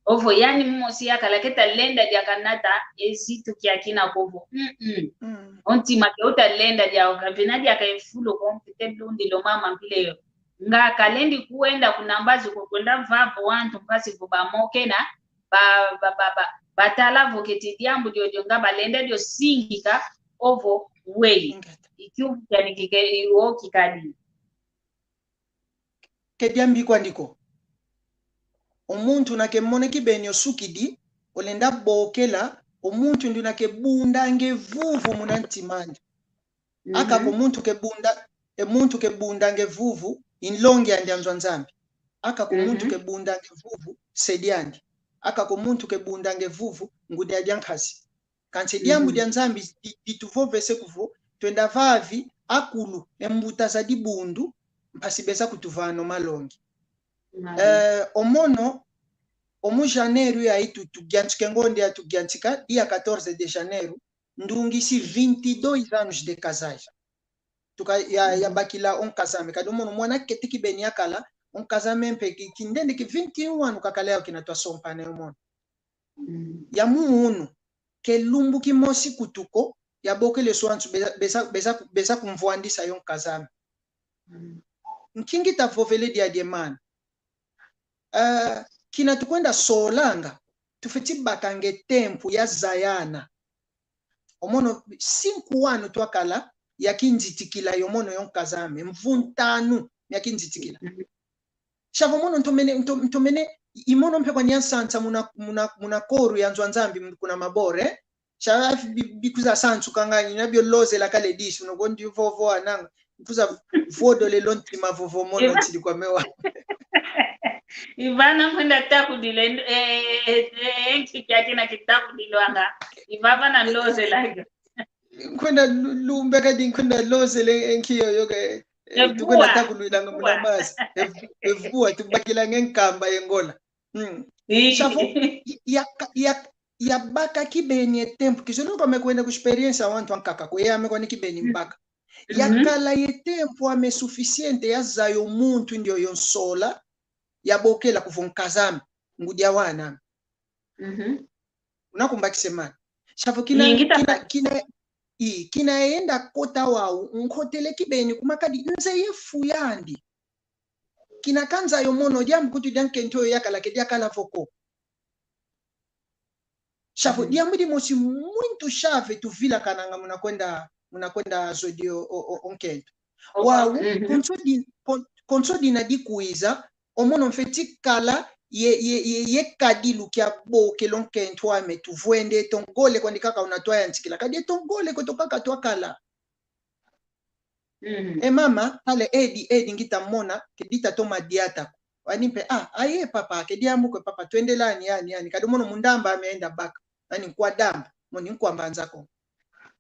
Ovo yani mosi yakala keta lenda diaka nata e zitu kiakina ko vo. Mm-mm. O ntima ke uta lenda diaka, kavena diaka e fulu ko, mpite lundila o mama mpila yo. Nga kalendi kwenda kuna mbazi ko kwenda vava o wantu mpasi vo bamokena, ba, ba, ba, ba, batala vo keti diambu diodio nga balenda dio singika, ovo weyi. Ingeta. I kiuvu kiani kike, i wo kikadi. Ke diambi kwandi ko. O muntu una ke mona kibeni osukidi, olenda bokela, o muntu ndi una ke bundanga e vuvu muna ntima andi. Aka ko muntu ke bunda, e muntu ke bundanga e vuvu, i nlongi andi anzwa Nzambi. Aka ko muntu ke bundanga e vuvu, se diandi. Aka ko muntu ke bundanga e vuvu, ngudi adi a nkazi. Kansi diambu dia Nzambi di, dituvovese kuvo, twenda vavi, akulu, e mbuta za dibundu, mpasi beza kutuvana o malongi. Eh, o mono, o mu janeiro yayi tu, tugiantika e ngonde ya tugiantika, dia quatorze de janeiro, ndungisi vinte e dois anos de casais. Tuka ya, ya bakila o nkaz'ame, kadi o mono mwana kete kibeni yakala, o nkaz'ame mpe ki, kindende ki vinte e um anos kakala yau kina twasompana yo mono. Ya mu unu, ke lumbu kimosi kutu ko, yabokele swansu beza, beza, beza, beza kumvwandisa yo nkaz'ame. Nki ngita vovele diadi e mana? Eh, kina tukwenda solanga, tufweti bakanga e tempo ya zayana. O mono, cinco anos twakala, ya kinzitikila yo mono yo nkaz'ame, mvu ntanu mia kinzitikila. Chavo mono ntomene, nto-, ntomene, i mono mpe kwani yansansa muna, muna, muna coro ya nzo a Nzambi kuna Maubora, eh? Chavo bi-, bikwiza sansukanga, ina bio lozela kala e disi, uno gondi vovo ananga. Nkuza vodo lelo ntima vovo mono ntidi kwa mewa. I vana nkwenda takudila, eh, eh, eh, eh, nki kiaki na kitakudilwanga. I vava na lozela. Nkwenda lu-, lumbe kadi nkwenda lozele e nki yoyo ke, eh, E tukwenda vua. Takulwilanga muna mazi. E v-, e vua, tubakilanga e nkamba ye ngola. Mm. I- Chavo, ya, ya, yabaka kibeni e tempo. Kizolele kwa me kwenda ku experiência wantu ankaka ko, ya me kwani kibeni mbaka. Mhm. Yakala ye tempo ame suficiente ya zaya o muntu ndioyo nsola, yabokela ku vo nkaz'ame, ngudi a wan'ame. Mhm. Una kumbakisa e mana. Chavo kina, Ingi tata. Kina, kina, i, kina enda kota wau, nkotele kibeni kuma kadi nzeye fu yandi. Kina kanza yo mono, diambu nkutu dia nkento yo yakala ke diakala vo ko. Chavo, mhm, diambu dimosi muito chave tuvilakananga muna kwenda, muna kwenda zodi o, o, o, o nkento. Wau, mhm, konso di-, kon-, konso dina dikwiza, o mono mfweti kala ye, ye, ye, ye kadilu kia bokela o nkento ame, tuvwende, e tongole kwandi kaka una twayantikila. Kadi e tongole kweto kaka twakala. Mhm. E mama, ale edi, edi ngita mona, ke dita toma diata ko. Wani mpe, ah, aye papa, ke diambu ko papa, twendela ani, ani, ani. Kadi mono mu ndamba ame enda baka. Ani nkwa damba, mono nkwa Mbanza Kongo.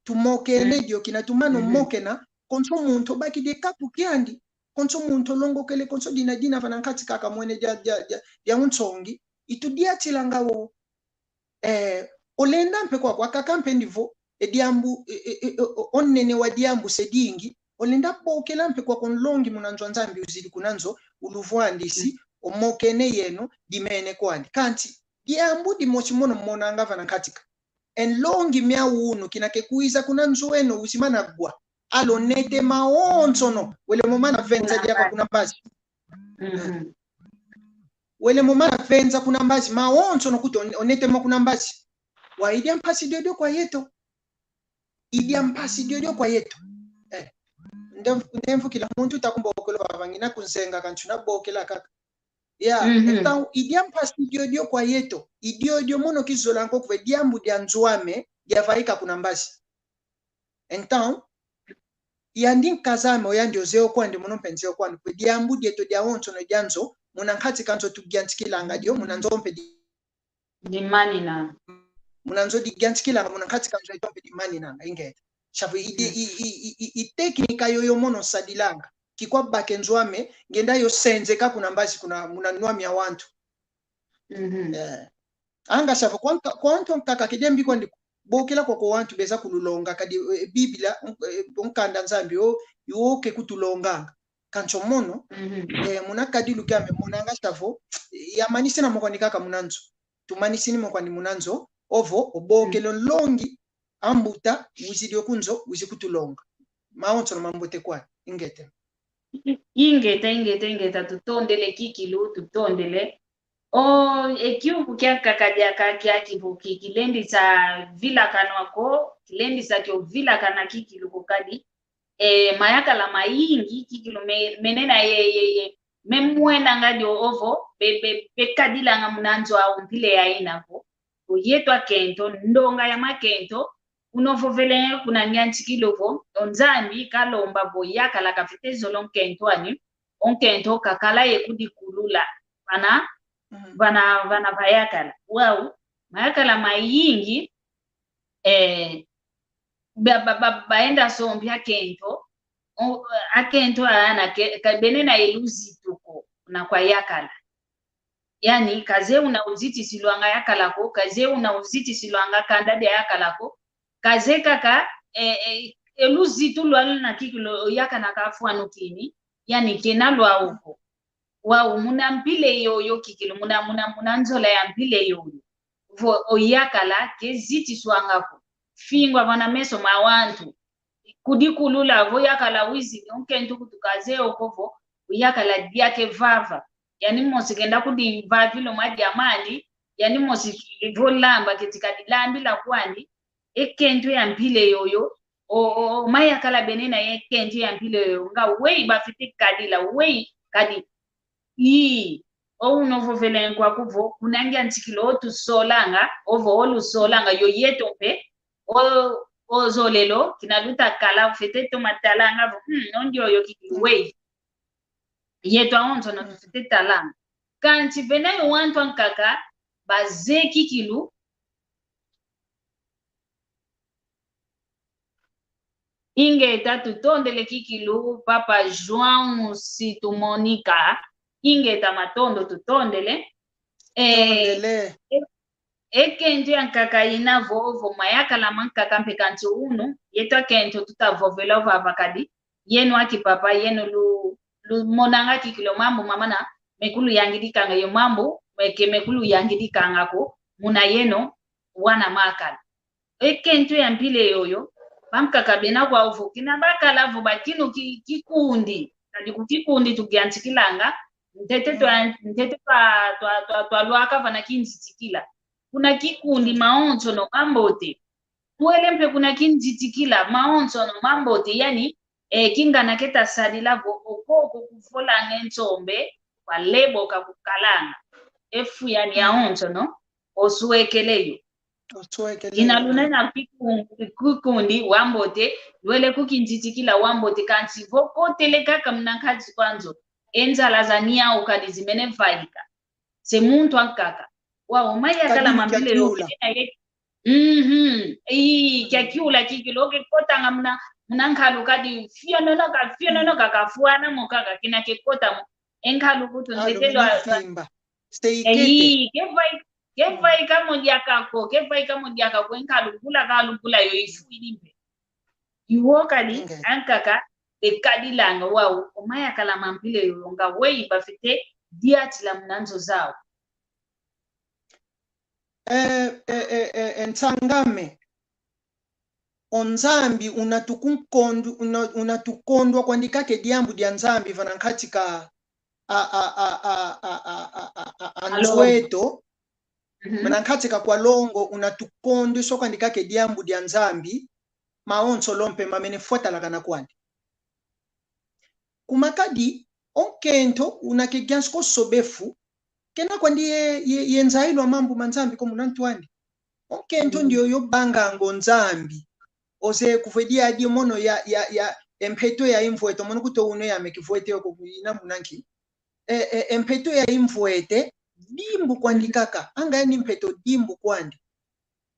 Tumokene, mhm, dio kina tumana, mhm, mokena, konso muntu obakidi e kapu kiandi. Konso muntu olongokele, konso dina, dina vana nkati kaka mwene dia, dia, dia, dia unsongi. I tudiatilanga wo. Eh, olenda mpe kwaku, akaka mpe ndi vo, e diambu, e, e, e, o, o nene wa diambu se dingi, olenda bokela mpe kwaku nlongi muna nzo a Nzambi uzidi kuna nzo, uluvwandisi, mm, omokene yeno, dimene kwandi. Kansi, diambu dimosi mono monanga vana nkati ka. E nlongi mia unu, kina ke kwiza kuna nzo eno, uzi mana wa. Alo nete mawonsono, wele mo mana venza diaka kuna mbazi. Mhm. Wele mo mana venza kuna mbazi, mawonsono nkutu on-, onete mo kuna mbazi. Wa i dia mpasi diodio kwa yeto. I dia mpasi diodio kwa yeto. Eh. Nde mv-, nde mvukila muntu ta kumbokolo vava ngina kunzenga kansi una bokela kaka. Ya, mhm, então, i dia mpasi diodio kwa yeto. I diodio mono kizolanga ko kuve diambu dia nzo ame, dia vaika kuna mbazi. Então, yandi nkaz'ame, o yandi ozeye o kwandi, mono mpe nzeye o kwandi. Kwe diambu dieto diawonsono dia nzo, muna nkati ka nzo tudiantikilanga dio, muna nzo mpe di-, dimanina. Muna nzo didiantikilanga, muna nkati ka nzo eto mpe dimaninanga, ingeta. Chavo, i di-, mm, i, i, i, i, i técnica yoyo mono nsadilanga. Kikwa baka e nzo ame, ngenda yo senzeka kuna mbazi, kuna, muna nwa mia wantu. Mhm. Eh. Anga chavo, kwa nka-, kwa wantu ankaka ke diambi kwandi bokela kwaku wantu beza kululonga, kadi, eh, Biblia, eh, o nkanda Nzambi, o, i wo ke kutulonganga. Kansi o mono, mhm, eh, muna kadilu kiame monanga chavo, eh, yamanisina mo kwandi kaka muna nzo. Tumanisini mo kwandi muna nzo, ovo, obokela, mm, nlongi, ambuta, wizidi o ku nzo, wizi kutulonga. Mawonsono mambote kwani, ingeta. I-, ingeta, ingeta, ingeta, tutondele kikilu, tutondele. O, e kiuvu kiankaka diaka kiaki vo ki-, kilendisa vilakanwa ko, kilendisa kio vilakana kikilu ko kadi. E, mayakala mayingi, kikilu me-, menena ye, ye, ye. Me mwenanga dio ovo, be, be, bekadilanga muna nzo au mpila ya ina vo. O yeto akento, ndonga ya makento, una vovele kuna nyantikilo vo, o Nzambi kalomba vo yakala kafwete zola o nkento ani, o nkento kakala ye kudikulula vana, mhm, vana, vana va yakala. Wau, mayakala mayingi, eh, ba, ba, ba, baenda sompi akento, o, akento ana ke, ka benena ye luzitu ko, na kwa yakala. Yani, kazeye una uzitisilwanga yakala ko, kazeye una uzitisilwanga kanda dia yakala ko, kazeye kaka, eh, eh, e luzitu lwaluna kikilu yakala kafwanukini, yani kena lwau ko. Wau muna mpila yoyo kikilu, muna, muna, muna nzola ya mpila yoyo. Vo o yakala ke zitiswanga ko. fingwa vana meso ma wantu. Kudikulula vo yakala wizidi, o nkento kutuka zeye o ko vo, yakala diaka e vava. Yani mosi kenda kudivavila o madia mandi, yani mosi vo lamba keti kadi lambila kwandi, e nkento ya mpila yoyo, o, o, o mayakala bena na ye nkento ya mpila yoyo, nga weyi bafwete kadila, weyi kadi, i, o unu ovovele nkwaku vo, kuna ngiantikila o tusolanga, ovo o lusolanga, yo yeto mpe, o, o zolele, kina luta kala, fwete toma talanga vo, hmm, o ndioyo kiki weyi. Yeto awonsono tufwete talanga. Kansi vena yo wantu ankaka, bazeye kikilu. Ingeta, tutondele kikilu, Papa João Situ Monica. Ingeta, matondo, tutondele. Eh, Tondele. E, e nkento ya nkaka ina vo, vo mayakala mankaka mpe kansi unu, yeto akento tuta vovela vava kadi, yeno aki papa, yeno lu, lumonanga kikilu o mambu mamana me kuluyangidikanga, yo mambu me ke me kuluyangidikanga ko, muna yeno wana makala. E nkento ya mpila yoyo, bankaka bena kwau vo kina bakala vo bakinu ki, kikundi, kadi ku kikundi tugiantikilanga, ntete twa, ntete twa, twa, twa, twalwaka vana kinzitikila. Kuna kikundi mawonsono mambote. Twele mpe kuna kinzitikila mawonsono mambote, yani, e, kingana keta sadila vo o koko kuvolanga e nsombe, kwa lebo ka kukalanga. E fu yani yawonsono, oswekele yo. Oswekele yo. Ina luna na kiku-, kikundi wambote, lwele ku kinzitikila wambote, kansi vo kotele kaka muna nkati kwa nzo, e nzala za niau kadi zimene vaika. Se muntu ankaka. Wau, mayakala ma mpila yoyo, kena ye. Mhm. Ii, kia kiula kikilu, ke kotanga muna, muna nkalu kadi fiononoka, fiononoka, kafwana mo kaka, kina ke kota mo. E nkalu kutu, alo, ntete lwa, muna fimba. Stay kete. Ii, ke vai, ke vaika mo diaka ko, ke vaika mo diaka ko, e nkalu bula, kalu bula yo ifwidi mpe. I wo kadi, ankaka, e kadilanga wau, o mayakala ma mpila yoyo nga weyi bafwete diatila muna nzo zau. Eh, eh, eh, eh, eh, nsang'ame. O Nzambi una tukunkondu-, una, una tukondwa kwandi kaka e diambu dia Nzambi vana nkati ka a, a, a nzo eto. Mhm. Vana nkati ka kwa longo una tukondwa so kwandi kaka e diambu dia Nzambi, mawonsono mpe mamene fwatalakana kwandi. Kuma kadi, o nkento una ke giansi ko soba e fu, kena kwandi ye, ye, ye nzayilu a mambu ma Nzambi ko muna ntu andi. O nkento ndioyo vanganga o Nzambi. Ozeye kuvwedi adi mono ya, ya, ya, e mpeto ya imvwete, mono kuto unu ya me kivwete yo ko ina muna nki. E, e, e mpeto ya imvwete, dimbu kwandi kaka. Anga yani mpeto dimbu kwandi.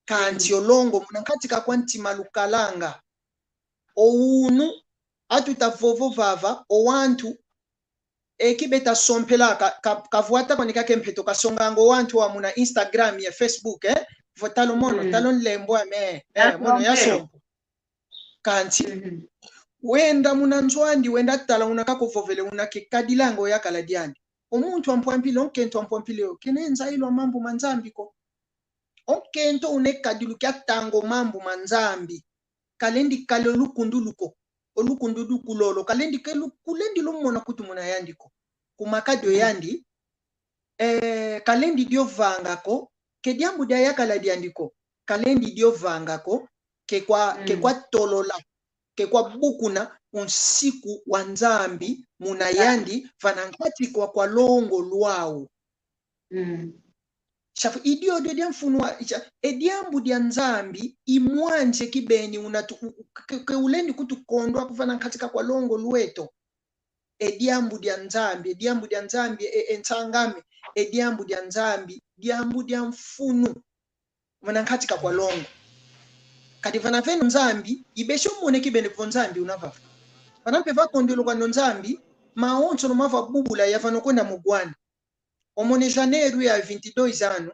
Kansi o longo, muna nkati ka kwa ntima lukalanga. O unu, atuta vovo vava, o wantu, e kibeta sompela ka, ka, kavwata kwandi kaka e mpeto kasonganga o wantu wa muna Instagram ye Facebook, eh? Vo tala o mono, tala o nlembo ame, eh, mono ya sompo. Kansi, wenda muna nzo andi, wenda tala una kaka ovovele, una ke kadilanga o yakala diandi. O muntu a mpwa mpila, o nkento a mpwa mpila yo, kena e nzayilu a mambu ma Nzambi ko. O nkento una e kadilu kia tanga o mambu ma Nzambi. Kalendi kala o lukundulu ko. O lukundulu ku lolo. Kalendi ke lu-, kulendi lumona kutu muna yandi ko. Kuma kadi o yandi, eh, kalendi dio vanga ko, ke diambu dia yakala diandi ko. Kalendi dio vanga ko, ke kwa, ke kwa tolola, ke kwa bukuna o nsiku wa Nzambi muna yandi, vana nkati kwa, kwa longo lwau. Mm. Shafu, i diodio dia mfunu wa, isha, e diambu dia Nzambi, i mwanje kibeni una tu-, u-, u-, ke, ke ulendi kutukondwa ko vana nkati ka kwa longo lweto. E diambu dia Nzambi, e diambu dia Nzambi, e, e nsang'ame, e diambu dia Nzambi, diambu dia mfunu. Vana nkati ka kwa longo. Kadi vana veno Nzambi, i besi omone kibeni vo Nzambi una vava. Vana mpe va kondelo kwandi o Nzambi, mawonsono mavabubula ya vana okwenda mu gwana. Omone janeiro ya vinte e dois ano,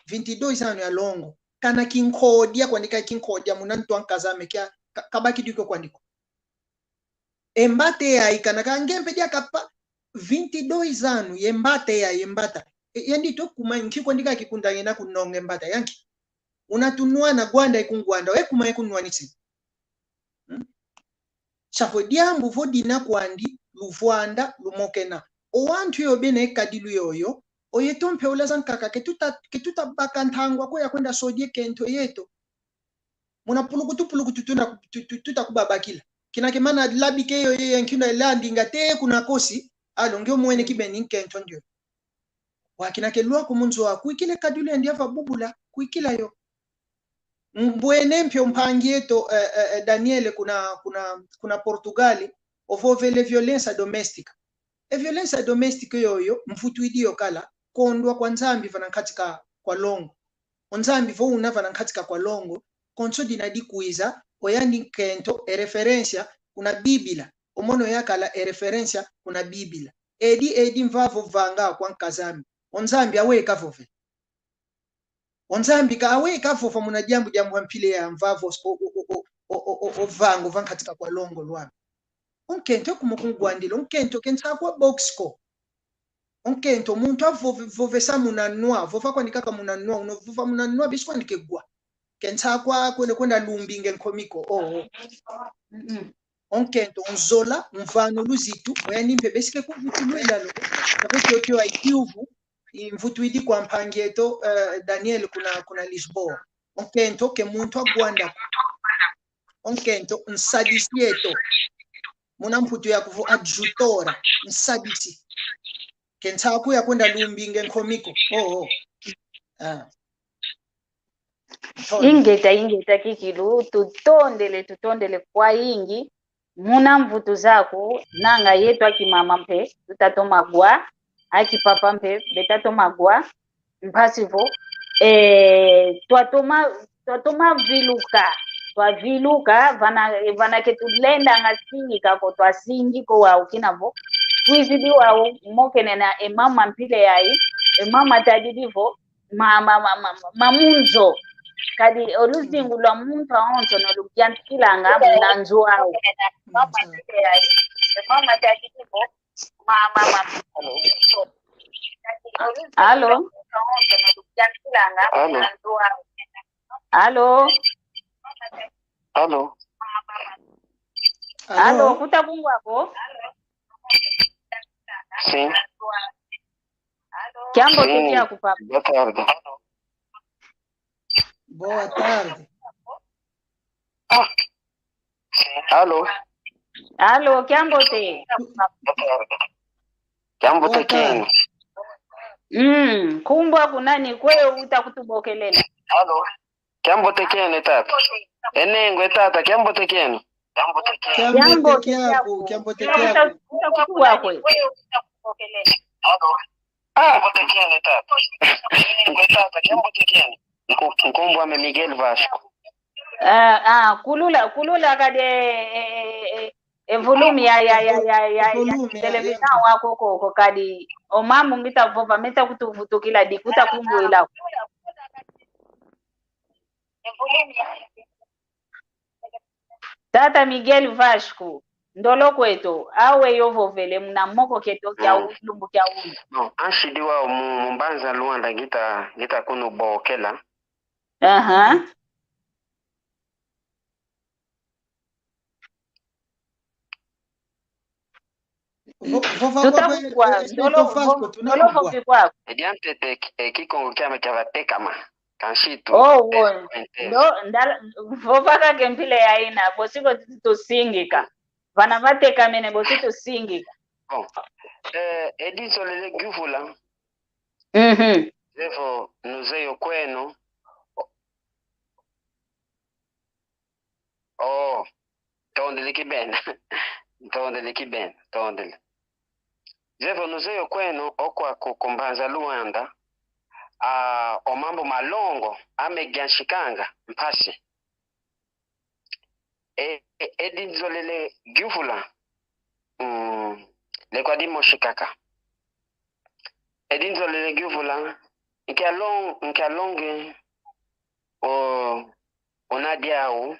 vinte e dois ano ya longo. Kana kinkodia kwandi ka kinkodia muna ntu a nkaza ame kia, ka-, kabakidi ko kwandi ko. E mbata yayi kana ka nge mpe diaka pa vinte e dois ano, ye mbata yayi, ye mbata. E, yandi to kuma nki kwandi ka kikundangina kunonga e mbata, ya nki? Una tunwana, gwanda e kungwanda, e kuma e kunwanisi. Hmm? Savo diambu vo dina kwandi, luvwanda, lumokena. O wantu yo bena e kadilu yoyo, o yeto mpe ulaza nkaka, ke tuta, ke tuta baka ntangwa ko ya kwenda sodi e kento yeto. Muna pulukutu, pulukutu tuna, tu-, tu-, tuta kubabakila. Kina ke mana labika e yo ye, ye nkina landi nga te kuna kosi, alo ngio mwene kibeni nkento ndio. Wa kina ke lwa ku mu nzo aku, ikile kadilu yandi ava bubula, kuikila yo. Mbwene mpe o mpangi eto, eh, eh, eh, Daniel kuna, kuna, kuna Portugal, ovovele violência doméstica. E violência doméstica yoyo, mvutu idi yo kala, kondwa kwa Nzambi vana nkati ka kwa longo. O Nzambi vo una vana nkati ka kwa longo, konso dina dikwiza, o yandi nkento, e referência kuna Biblia. O mono yakala e referência kuna Biblia. Edi, edi mvavo vanga kwa nkaz'ami. O Nzambi awe kavove. O Nzambi ka awe kavova muna diambu, diambu a mpila ya mvavo o, o, o vango va nkati ka kwa longo lwami. O nkento kuma kungwandila, o nkento ke nsakwa box ko. O nkento muntu avove-, vovesa muna nwa, vova kwandi kaka muna nwa, uno vova muna nwa, bisi kwandi ke gwa. Ke nsakwa kwenda, kwenda lumbinga e nkomi ko, oh, oh. Mm-mm. O nkento, o nzola, o mvana o luzitu, o yandi mpe besi ke kuvutulwila lo. Savo tiotio a ikiuvu, i mvutu idi kwa mpangi eto, eh, Daniel kuna, kuna Lisboa. O nkento ke muntu agwanda. O nkento nsadisi eto. Muna Mputu yaku vo adjutora, nsadisi. Ke nsakwa ya kwenda lumbinga e nkomi ko. Oh, oh. Ah. Ntondele. Ingeta, ingeta kikilu, tutondele, tutondele kwayingi. Muna mvutu zaku, nanga yeto a kimama mpe, tuta toma gwa, a kipapa mpe, beta toma gwa, mpasi vo, eh, twatoma, twatoma viluka, twaviluka, vana, vana ke tulendanga singika ko, twasingi ko wau kina vo, kwizidi wau mokenena e mama mpila yayi, e mama tadidi vo, ma, ma, ma, ma, ma mu nzo. Kadi o luzingu lwa muntu awonso no luyantikilanga muna nzo awu. Allô? Allô? Allô? Allô? Allô, kuta kungwa ko? Sim. Kiambote kiaku, papa. Boa tarde. Boa tarde. Ah. Alô? Alô, kiambote. Boa tarde. Kiambote. Boa tarde. Kieno? Mm, nkumbu aku nani, kwe uta kutubokelela? Alô? Kiambote kieno, e tata. E nengo, e tata, kiambote kieno? Kiambote kiaku, kiambote kiaku. Uta, uta kutuwa kwe? Ah! Nko-, nkombo ame Miguel Vasco. Ah, ah, kulula, kulula kadi e, e, e, e volume ya, ya, ya, ya, ya, ya televisão waku ko, ko kadi o mambu ngita vova meta kutuvutukila, di kuta kungwila. Tata Miguel Vasco, ndolo kweto, awe yo vovele muna moko kieto kia lumbu kia unu. Bon, ansi di wau mu, mu Mbanza Luanda ngita, ngita kunu bokela. Aha. Vo-, vova kwaku, tuta kungwa, e, e, ndolo, vo-, ndolo vovi kwaku. E diantete, e, Kikongo kiame kia vatekama. Kansi tu. Oh, wo. Ndo, ndala, vova kaka e mpila yayina, bosi ko tu-, tusingika. Vana vatekamene, bosi tusingika. Bon. Eh, e di nzolele yuvula. Mhm. Zevo, nuzeye o kweno. Oh, ntondele kibeni. Ntondele kibeni, ntondele. Zevo, nuzeye o kweno, o kwaku ku Mbanza Luanda, ah, o mambu ma longo, ame yantikanga mpasi. E, e, e di nzolele yuvula. Mm, lekwa dimosi kaka. E di nzolele yuvula, nkia long-, nkia longe, o, o nadi au,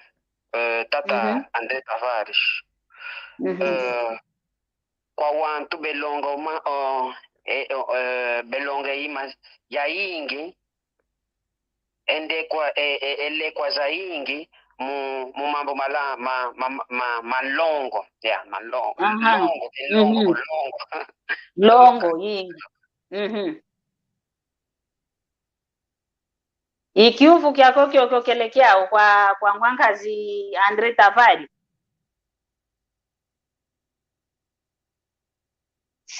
eh, tata, mhm, André Tavares. Mhm. Eh, kwa wantu belonga uma, o, e, o, eh, belonga ima yayingi, e ndekwa, e, e, e lekwa zayingi mu, mu mambu ma la-, ma, ma, ma, ma longo. Ya, ma longo. Aha. Longo, e longo, Mhm. Longo. Longo yingi. Mhm. I kiuvu kiako kiokio kele kiau kwa, kwa ngwa nkazi André Tavares?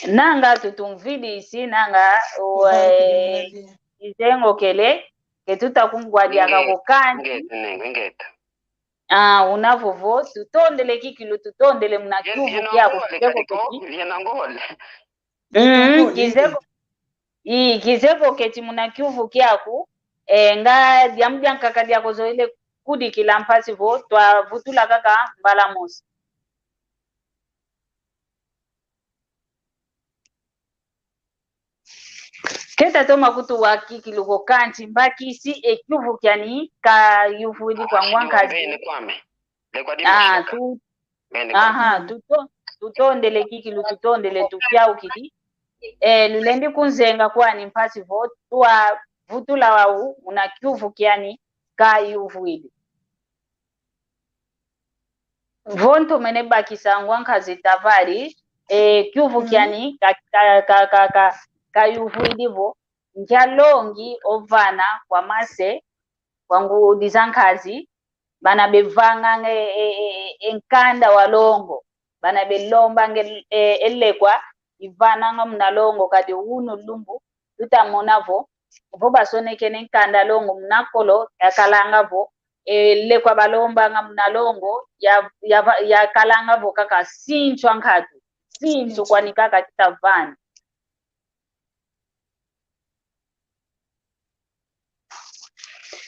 Nanga tutumvidisi, nanga, Vanga eh, kudimuna dia. kizengo kele, ke tuta kungwa diaka Ingeta, ko kansi. Ingeta, Nengo, ingeta. Ah, una vovo, tutondele kikilu, tutondele muna Ye, kiuvu yena kiaku, ngole, kizengo Kaliko, keti. yena ngole. Mm, Yena ngole, kizengo, ingeta. I, kizengo keti muna kiuvu kiaku, e, nga diambu diankaka diaku zoele kudikila mpasi vo twavutula kaka mbala mosi. Keta toma kutuwa kikilu ko kansi mbakisi e kiuvu kiani kayuvwidi kwa ngwa nkazi. Beni kwame. Lekwa Ah, dimosi kaka. tu, Beni kwame. aha, tuto-, tutondele kikilu, tutondele tukiaukidi. E, lulendi kunzenga kwani mpasi vo twavutula wau muna kiuvu kiani kayuvwidi. Vo ntomene bakisa ngwa nkazi Tavares, e, kiuvu Mhm. kiani ka, ka, ka, ka, ka, kayuvwidi vo: Nkia longi ovana kwa mase, kwa ngudi za nkazi, bana bevanganga e, e, e, e nkanda wa longo, bana belombanga e, e, e lekwa ivananga muna longo, kadi unu lumbu tuta mona vo, vo basonekene nkanda longo muna kolo, yakalanga vo e lekwa balombanga muna longo, ya, ya, yakalanga vo kaka sinsu a nkatu, sinsu kwani kaka tuta vana.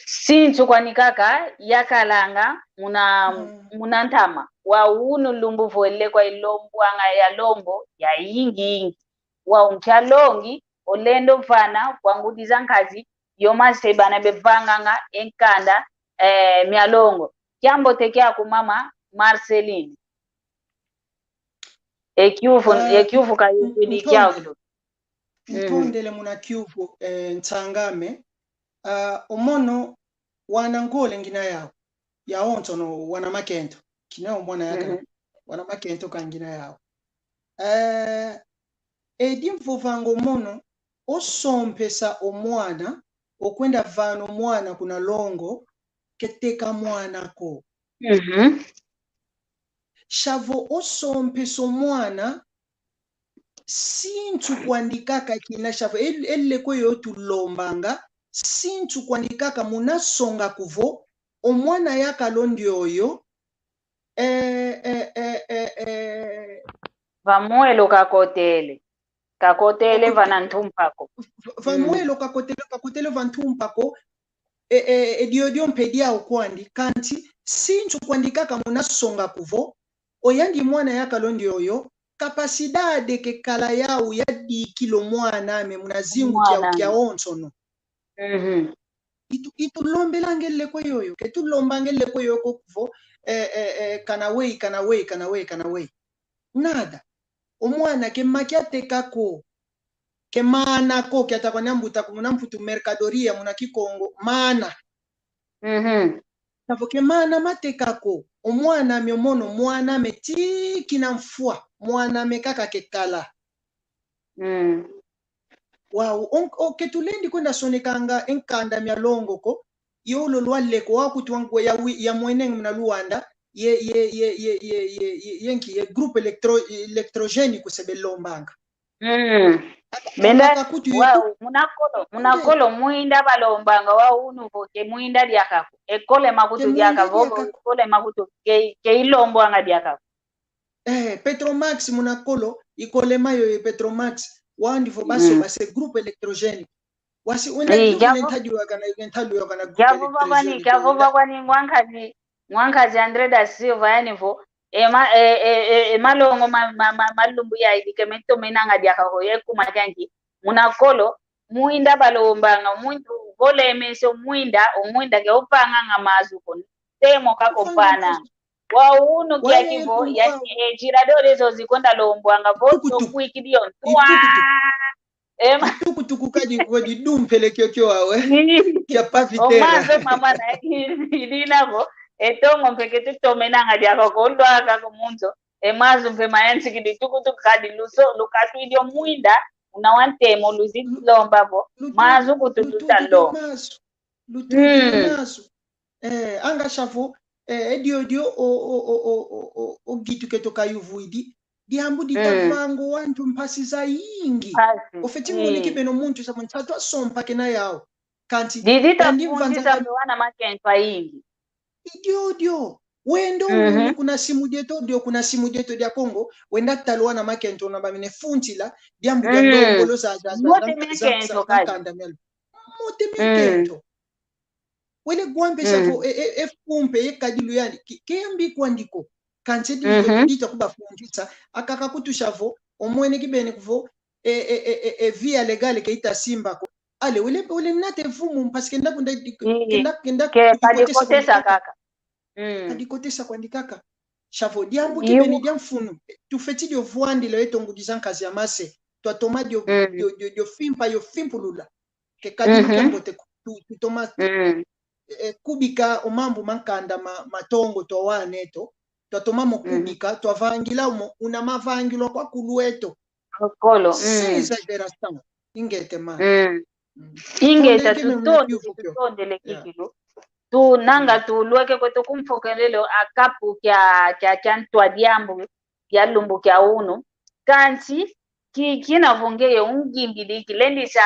Sinsu kwani kaka yakalanga muna, mm, muna ntama. Wau unu lumbu vo e lekwa ilombwanga ya longo yayingi yingi. Wau nkia longi olenda vana kwa ngudi za nkazi, yo mase bana bevanganga e nkanda, eh, mia longo. Kiambote kiaku mama Marceline. E kiuvu, Ah, e kiuvu kayuvwidi kiau ntondele. kilo. Ntondele muna kiuvu, eh, nsang'ame. Ah, o mono wana ngole ngina yau. Yawonsono wana makento. Kina o mwana yakala. Mhm. Wana makento ka ngina yau. Eh, edi mvovanga o mono, osompesa o mwana, okwenda vana o mwana kuna longo, ke teka mwana ko. Mhm. Sia vo osompesa o mwana, sinsu kwandi kaka kina sia vo, e, e lekwa yoyo tulombanga, sinsu kwandi kaka muna songa ko vo, o mwana yakala o ndioyo, eh, eh, eh, eh, eh. Va mwelo kakotele. Kakotele vana ntumpa ko. Va, va mwelo kakotele, kakotele va ntumpa ko, e, e, e diodio mpe diau kwandi, kansi sinsu kwandi kaka muna songa ko vo, oyandi mwana yakala o ndioyo, capacidade ke kala yau ya dikila o mwan'ame muna zingu kiau kiawonsono. Mhm. I tu-, i tulombelanga e lekwa yoyo, ke tulombanga e lekwa yoyo ko vo, eh, eh, eh, kana weyi, kana weyi, kana weyi, kana weyi. Nada. O mwana ke maki ateka ko. Ke mana ko, kiata kwani ambuta ku muna Mputu mercadoria, muna Kikongo, mana. Mhm. Sia vo ke mana mateka ko. O mwan'ame o mono, mwan'ame ti kina mfwa, mwan'ame kaka ke kala. Mm. Wau, o, o ke tulendi kwenda sonekanga e nkanda mia longo ko, yo lolo a lekwa, wau kutu wau ya wi-, ya mwenenga muna Luanda, ye, ye, ye nki, ye groupe électro-, électrogène ku se belombanga. Mm. Benda, wau, muna kolo, muna kolo mwinda balombanga, wau unu vo ke mwinda diaka ko. Ekole makutu diaka, vo, ekole makutu ke, ke ilombwanga diaka ko. Eh, Petromax muna kolo, ikole mayo ye Petromax, wandi vo baso, mm, base groupe électrogène. Wasi wena, eh, groupe, diavo, ne ntadi wakana, ne ntadi wakana groupe électrogène. Diavo vakwani, diavo vakwani ngwa nkazi, ngwa nkazi André da Silva, yani vo, e ma, e, e, e, e malongo ma, ma, ma, ma lumbu yayi ke metomenanga diaka ko, ye kuma kianki. Muna kolo, mwinda balombanga, mwinda, vo lemeso mwinda, o mwinda ke ovanganga mazu ko, temo kaka ovana. Wau unu kiaki vo, ya, e, girador ezo zikwenda lombwanga vo, tukutuku, okwikidi yo ntwa. Itukutuku. Ema. Tukutuku kadi kwa di dumpele kiokio awe. Kia pavitera. O mazo mama na i-, i-, dina vo. E tongo mpe ke tutomenanga diaka ko lwaka ko mu nzo. E mazu mpe mayantikidi tukutuku kadi luso, lukatwidi o mwinda, una wa ntemo luzi lomba vo. Lutu-, mazu kutu lututu tuta lomba. Mazu. Lututu mm. Mazu. Eh, anga sia vo, eh, e diodio o, o, o gitu keto kayuvwidi. Diambu dita mm. Vanga o wantu mpasi zayingi. Mpasi. Ofeti mm. Moni kibeno muntu sa muntu atu asompa kena yau. Kanti, didi ta kandi fundisa mvanza mpe wana makento ayingi. I diodio. Wenda mhm. Unu kuna simu dieto, dio kuna simu dieto dia Kongo, wenda tala wana makento na bamene funtila, diambu dia mm. Ndongolo za, za, za, mbote za, za, mekento za, kadi. Za nkanda mialu. Mbote mm. Mekento. Wele gwampe sia mm. Vo, e, e, e fumpe, e kadilu yani, ki, ke yambi kwandi ko. Kansi di, mhm. Dita kubafundisa, akaka kutu sia vo, omwene kibeni kuvo, e, e, e, e, e via legal ke ita simba ko. Ale, wele, wele nate vumu, parce que ndakunda, mm. Kenda, kenda, ke, kadi kotesa kotesa kwandi kaka. Kaka. Mm. Kadi kotesa kwandi kaka. Sia vo, diambu kibeni dia mfunu. Tufeti dio vwandila yeto ngudi za nkazi ya mase. Twatoma dio, mm. Dio, dio, dio fimpa, yo fimpulula. Ke kadi mhm. Kiambote ku-, tu-, tutoma, mm. E, kubika o mambu ma nkanda ma, ma tongo twawana eto. Twatoma mo mm. Kubika, twavangila mo, una mavangilwa kwa kulu eto. Okolo, mm. Sans exagération. Ingeta ma. Mm. Mm. Ingeta, tutondele, tutondele kikilu. Yeah. Tunanga mm. Tulweke kweto ku mfokelelo a kapu kia, kia, kia ntwa diambu, dia lumbu kia unu. Kansi, ki, kina vo ngeye ungimbidi, kilendi sia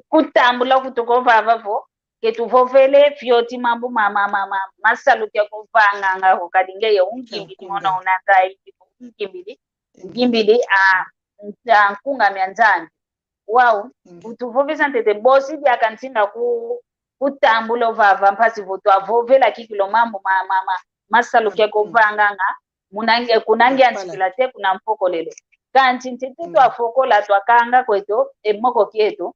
kutambula kutu ko vava vo, ke tuvovele fioti mambu ma, ma, ma, ma, ma salu kia kuvanganga ko kadi ngeye ungimbidi, ungimbidi. Mona una nzayi, ungimbidi, ungimbidi, a, a nkunga mia Nzambi. Wau, mm. Utuvovesa ntete bosi diaka ntinda ku, kutambula vava mpasi vo twavovela kikilu mambu ma, ma, ma, ma salu kia mm. Kuvanganga, muna nge-, kuna ngiantikila te kuna mfokolelo. Kansi ntete mm. Twafokola, twakanga kweto, e moko kieto.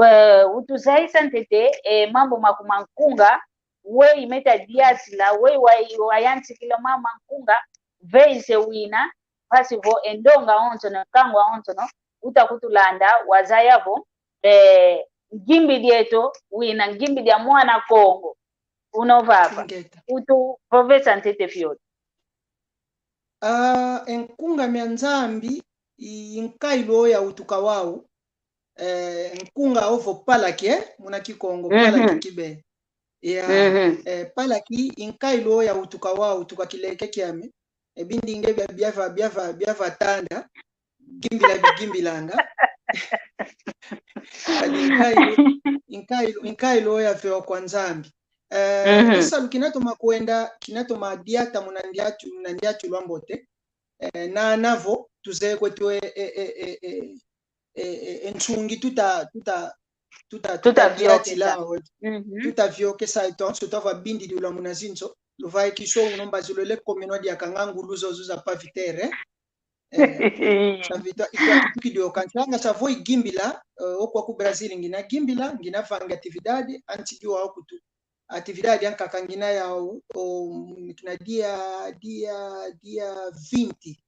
Eh, utuzayisa ntete, e mambu ma ku mankunga, weyi meta diatila, weyi wa, wayantikila ma mankunga, veyise wina, mpasi vo e ndonga onsono, nkangu onsono, uta kutulanda, wazaya vo, eh, ngimbidi eto, wina ngimbidi ya mwana Kongo. Una vava. Ingeta. Utuvovesa ntete fioti. Ah, e nkunga mia Nzambi, i nkailu oyo yawutuka wau, eh, nkunga ovo palaki, eh, muna Kikongo, mhm. Palaki kibeni. Ya, mhm. Eh, palaki, i nkailu oyo yawutuka wau, tuka kileke kiame. E bindinga bia, biava, biava, biava tanda. Gimbila bigimbilanga. Kadi nkailu, i nkailu, i nkailu oyo avewa kwa Nzambi. Eh, mhm. E salu kina toma kwenda, kina toma diata muna ndiatu, muna ndiatu lwa mbote. Eh, na, na vo, tuzeye kweto e, e, e, e, e, e, e, e nsungi tuta, tuta, tuta, tuta, tuta viokesa. Diatila, o, mhm. Tuta viokesa, e, tonso, tuta va bindidi lwa muna zinzo, luvaikisa o uno mbazi lwele komenwa diaka nga ngulu zozo za pavitere. Eh, sa vita, itwa kitukidi o kansi anga sa vo igimbila, eh, o kwaku Brazil ngina gimbila, ngina vanga atividade, anti diwa okutu. Atividade ankaka ngina yau, o, kina dia, dia, dia vinte.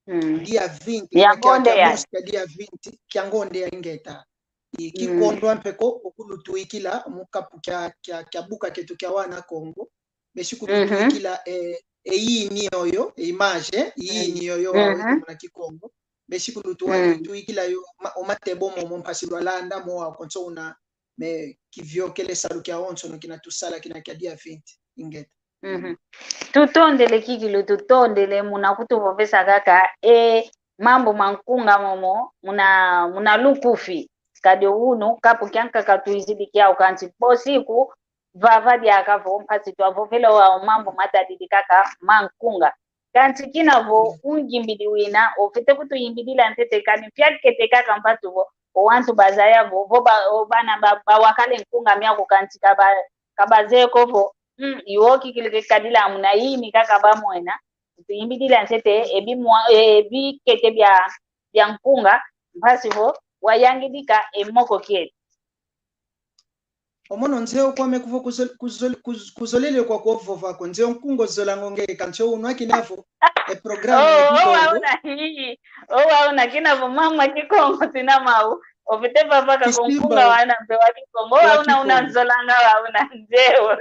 Mm. Dia vinte, ya kia, ngonde kia ya. Mosika dia vinte, kia ngonde ya ingeta. I, mm. Kikondwa mpe ko, okulutwikila, mu kapu kia, kia, kia buka ketu kia wana Kongo. Besi kulutwikila, mhm. E, e yini yoyo, e image, e yini yoyo, mhm. Wa wetu muna Kikongo. Besi kulutu-, mm. Kutwikila yo, ma-, o matebo momo mpasi lwalanda mo wa konso una, me kiviokele salu kiawonsono kina tusala kina kia dia vinte, ingeta. Mhm. Tutondele kikilu, tutondele muna kutuvovesa kaka, e mambu ma nkunga momo, muna, muna lukufi. Kadi unu, kapu kiankaka twizidi kiau kansi. Bosi ku, vava diaka vo, mpasi twavovela wau mambu matadidi kaka ma nkunga. Kansi kina vo, mm. Ungimbidi wina, ofete kutuyimbidila ntete kani, mpiakete kaka mpatu vo, o wantu bazaya vo, vo ba, o bana ba, bawakala e nkunga miaku kansi ka ba, ka bazeye ko vo, mm, i wo kikilu ke kadila muna yimi kaka bamwena, tuyimbidila ntete, e bimwa, e bikete bia, bia nkunga, mpasi vo, wayangidika e moko kieto. Omono nzeye okwame kuvo kuzol-, kuzol-, kuz-, kuzolele kwa kuvova ko. Nzeye o nkunga ozolanga o ngeye kansi o unwa kina vo. E programa ya Kikongo. Oh, oh, wauna, hii. Oh, wauna, kina vo mama Kikongo tina mau. Ovite vava ka kisimba konkunga wana mpe wa Kikongo. Oh, wauna, una Kikongo. Nzolanga wauna nzeo.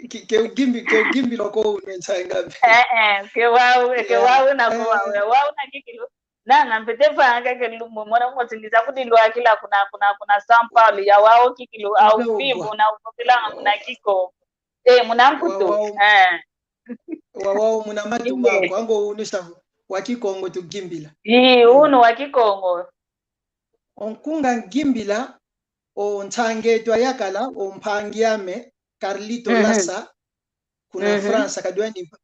Ki-, ke ugimbi-, ke ugimbila ko une nsanga mpe. Eh, eh, ke wau, ke wau na ko wau. Wau na kikilu. Nanga mpe te vanga ke lumbu, mwana motsingiza kudilwakila kuna, kuna, kuna São Paulo, ya wau kikilu, au vivo, na upopela muna Kikongo. Eh, muna Mputu. Wau, wau. Eh. Wau, wau, muna matu mako, ango unu sa wa Kikongo tugimbila. Ii, unu wa Kikongo. O nkunga ngimbila, o nsang'eto ayakala, o mpangi ame, Carlito Lasa, kuna França, kadiwani mpa.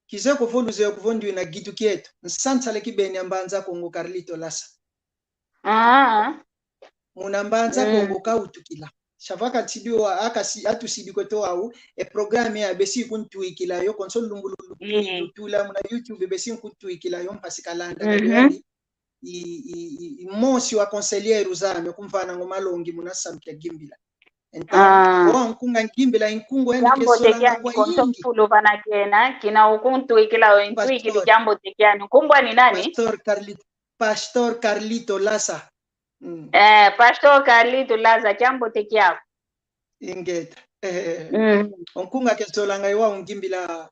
Kizeye ko vo luzeye ko vo ndwina gitu kieto. Nsansala kibeni a Mbanza Kongo Carlito Lasa. Ah. Muna Mbanza Kongo kawutukila. Sha vaka nsidi wa, aka si-, atusidi kweto wau, e programa ya besi kuntwikila yo, konso lumbu lu-, lu-, lutula muna YouTube, besi kuntwikila yo, mpasi kalanda, kadiwani. I, i, i, i mosi wa conselheiro zame kumvana ngo malongi muna samu kia gimbila. Então, ah, o nkunga ngimbila, nkunga yani kiambote kiasolanga kiani, kwa konso yingi. Mfulu vana kena, kina ukuntwikila, o ntwikili. Pastor. Kiambote kiani. Nkumbu ani nani? Pastor Carlito, Pastor Carlito Lasa. Mm. Eh, Pastor Carlito Lasa, kiambote kiaku. Ingeta. Eh. Mm. O nkunga kiasolanga i wau ngimbila.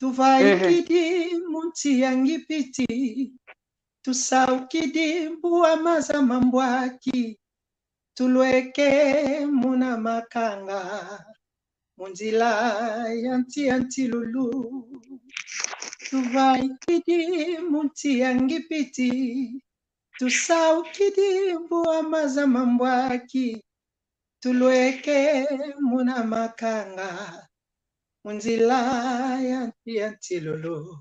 Tuvaikidi mu nsi ya Ngipiti. Tusaukidi mbu a maza ma mbwaki, tulweke muna makanga, mu nzila ya nsi ya nsilulu. Tuvaikidi mu nsi ya Ngipiti, tusaukidi mbu a maza ma mbwaki, tulweke muna makanga, mu nzila ya nsi ya nsilulu.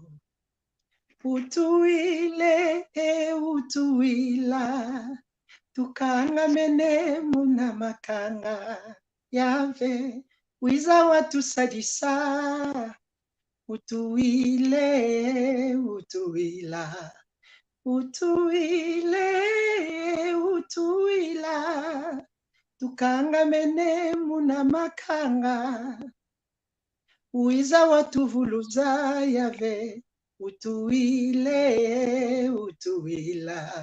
Utuwila, e utuwila, tukangamene muna makanga. Yave, wiza watusadisa. Utuwila, utuwila, utuwila, utuwila, tukangamene muna makanga. Wiza watuvuluza, Yave, utuwila, utuwila.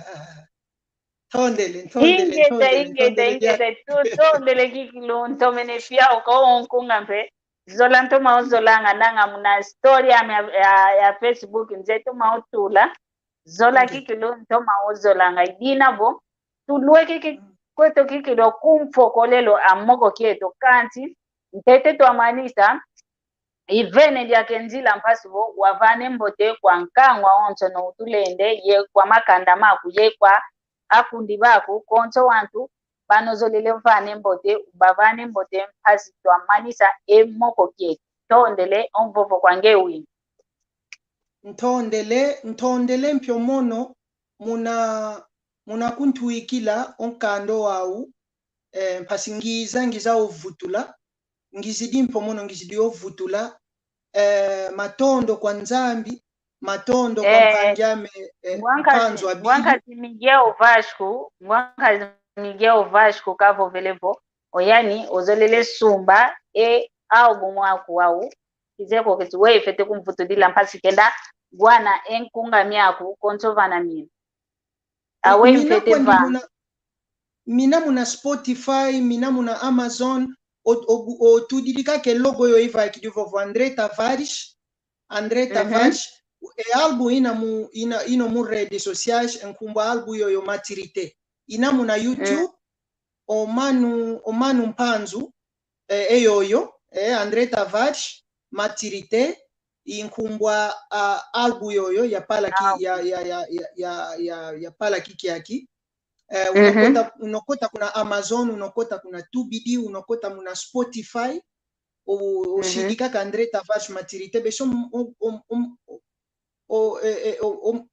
Ntondele, ntondele, ingeta, ntondele, ingeta, ntondele, ingeta, tu-, ntondele kikilu, ntomene fiau ko o nkunga mpe. Zola ntoma ozolanga nanga muna story ame ya, ya, ya Facebook, nze toma otula. Zola kikilu, ntoma ozolanga. I dina vo tulweke ki-, kweto kikilu ku mfokolelo a moko kieto, kansi ntete twamanisa, ivene diaka e nzila mpasi vo wavana e mbote kwa nkangu awonsono utulenda, ye kwa makanda maku, ye kwa akundi baku, konso wantu bano zolele vana e mbote, ubavana e mbote mpasi twamanisa e moko kieto. Ntondele, o mvovo kwa nge wina. Ntondele, ntondele mpio mono muna, muna kuntwikila o nkanda wau, eh, mpasi ngiza, ngiza ovutula, ngizidi mpio mono, ngizidi ovutula, eh, matondo kwa Nzambi, matondo kwa, eh, mpangi ame, eh, ngwa nkazi, Mpanzu Abili. Ngwa nkazi Miguel Vasco, ngwa nkazi Miguel Vasco kavovele vo, o yani ozolele sumba e álbum aku wau, kizeye ko keti weye fwete kumvutudila mpasi kenda wana e nkunga miaku konso vana mina. Aweyi mfwete vana? Mina kwandi muna, mina muna Spotify, mina muna Amazon, o, o, otudidi kaka e logo yo ivaikidi vovo, André Tavares, André Tavares, e álbum ina mu, ina, ina mu redes sociais, e nkumbu a álbum yoyo Maturité. Ina muna YouTube, o mano, o mano Mpanzu, eh, e yoyo, eh, André Tavares, Maturité, i nkumbu a, a, álbum yoyo ya pala ki-, ya, ya, ya pala kikiaki. Eh, unokota, unokota kuna Amazon, unokota kuna Tubidy, unokota muna Spotify, o, osidi kaka André Tavares Maturité, beso m-, o, o, o, o, o, eh, eh, o, o,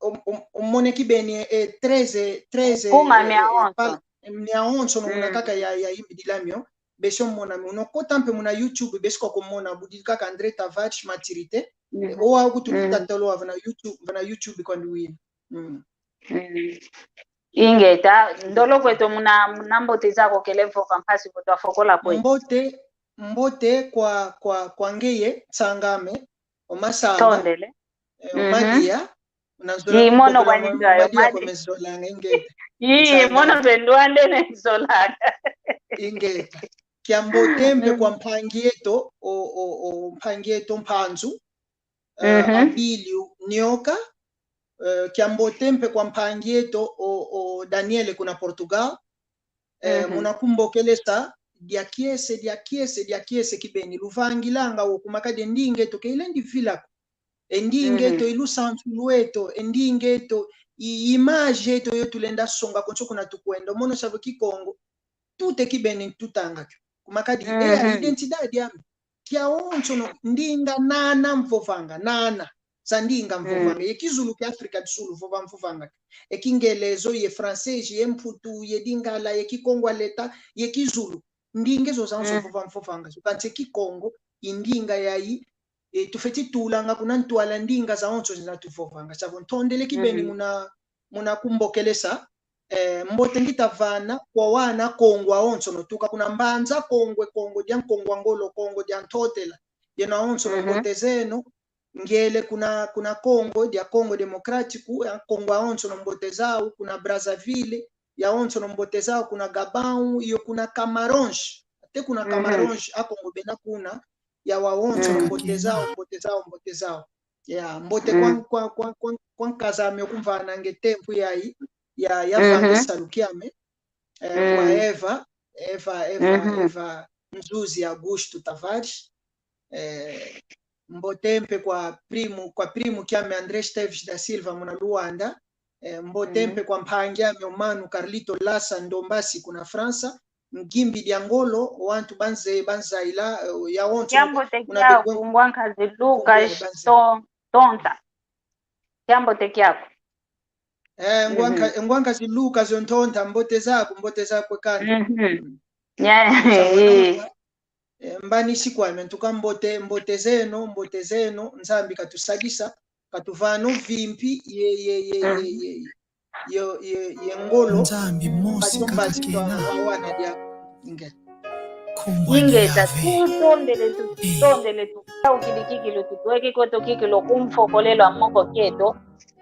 o, o, omona kibeni, eh, treize, treize, nkunga, eh, eh, miawonso. Pal-, miawonso, no, muna kaka ya, ya imbidila mio, beso mona mio. Unokota mpe muna YouTube, beso kwa kumona, budi kaka André Tavares Maturité. Eh, o wa kutu luta tolo wa vana YouTube, vana YouTube kwandi wina. Mm. Mm. Ingeta, ndolo kweto muna, muna mbote zaku kele vova mpasi vo twafokola kweto. Mbote, mbote kwa, kwa, kwa ngeye, nsang'ame, o Masamba. Ntondele. Eh, mhm. Madia, una zola. Ii, mono kumbokela kwa mo-, nzwa yo, Madia, Madia. Kwa me zolanga, ingeta. Ii, nsala. Mono mpe ndwande ne nzolanga. Ingeta. Kiambote mpe kwa mpangi eto, o, o, o, mpangi eto Mpanzu, eh, mhm. Abílio Nhoca, eh, kiambote mpe kwa mpangi eto, o, o, Daniele kuna Portugal, eh, mhm. Muna kumbokelesa, dia kiese, dia kiese, dia kiese kibeni. Luvangilanga wo kuma kadi e ndinga eto ke ilendi vila ko. E ndinga eto, mhm. I lusansu lweto, e ndinga eto, i imagem eto yo tulenda songa konso kuna tukwenda. Mono sia vo Kikongo, tuta kibeni tutanga kio. Kuma kadi, eh, mhm. Identidade yami. Kiawonsono, ndinga nana mvovanga, nana. Za ndinga mvovanga. Mm. Ye Kizulu kia África do Sul vova mvovanga. E Kingelezo, ye Francês, ye Mputu, ye Lingala, ye Kikongo a leta, ye Kizulu. Ndinga ezo zawonso, mm, vova mvovanga zo. Kansi e Kikongo, i ndinga yayi, e, tufweti tulanga kuna ntwala ndinga zawonso zina tuvovanga. Sia vo ntondele kibeni, mhm, muna, muna kumbokelesa, eh, mbote ngita vana kwa wana Kongo awonsono, tuka kuna Mbanza Kongo, e Kongo dia Nkongo a Ngolo, Kongo dia Ntotela. Yeno awonsono, mhm, mbote zeno, ngiele kuna, kuna Kongo dia Congo Democrático, ya Kongo awonsono mbote zau, kuna Brazzaville, yawonsono mbote zau, kuna Gabão, yo kuna Camarões. Até kuna, mhm, Camarões, Akongo bena kuna, yawawonsono, mhm, mbote zau, mbote zau, mbote zau. Ya, mbote kwa, mhm, kwa, kwa, kwa, kwa nkaz'ame okumvananga e tempo yayi, ya, ya, mhm, vanga e salu kiame. Eh, kwa, mhm, Eva, Eva, Eva, mhm, Eva Nzuzi Augusto Tavares. Eh, mbote mpe kwa primo, kwa primo kiame André Esteves da Silva muna Luanda. Eh, mbote, mhm, mpe kwa mpangi ame o mano Carlito Lassa Ndombasi kuna França. Ngimbi dia Ngolo, wantu banze, banzaila, eh, yawonso. Kiambote, muna kiaku, begwe ngwa nkazi Lucas, banze. To-, Tonta. Kiambote kiaku. Eh, ngwa nka-, mhm, ngwa nkazi Lucas Ntonta, mbote zaku, mbote zaku kanda. Mhm. Mm. Ya, sawa, eh. Eh, mbanisi kwame, ntuka mbote, mbote zeno, mbote zeno, Nzambi katusadisa, katuvana o vimpi, ye, ye, ye, ye, mhm, ye, ye, ye, ye ngolo, Nzambi mosi kaka kena. Wa-, wana dia. Inge. Nkumbu andi Yave. Ingeta, tutondele, tu-, eh, tutondele, tu-, au kidi kikilu, tutweki kweto kikilu, kumfokolelo a moko kieto.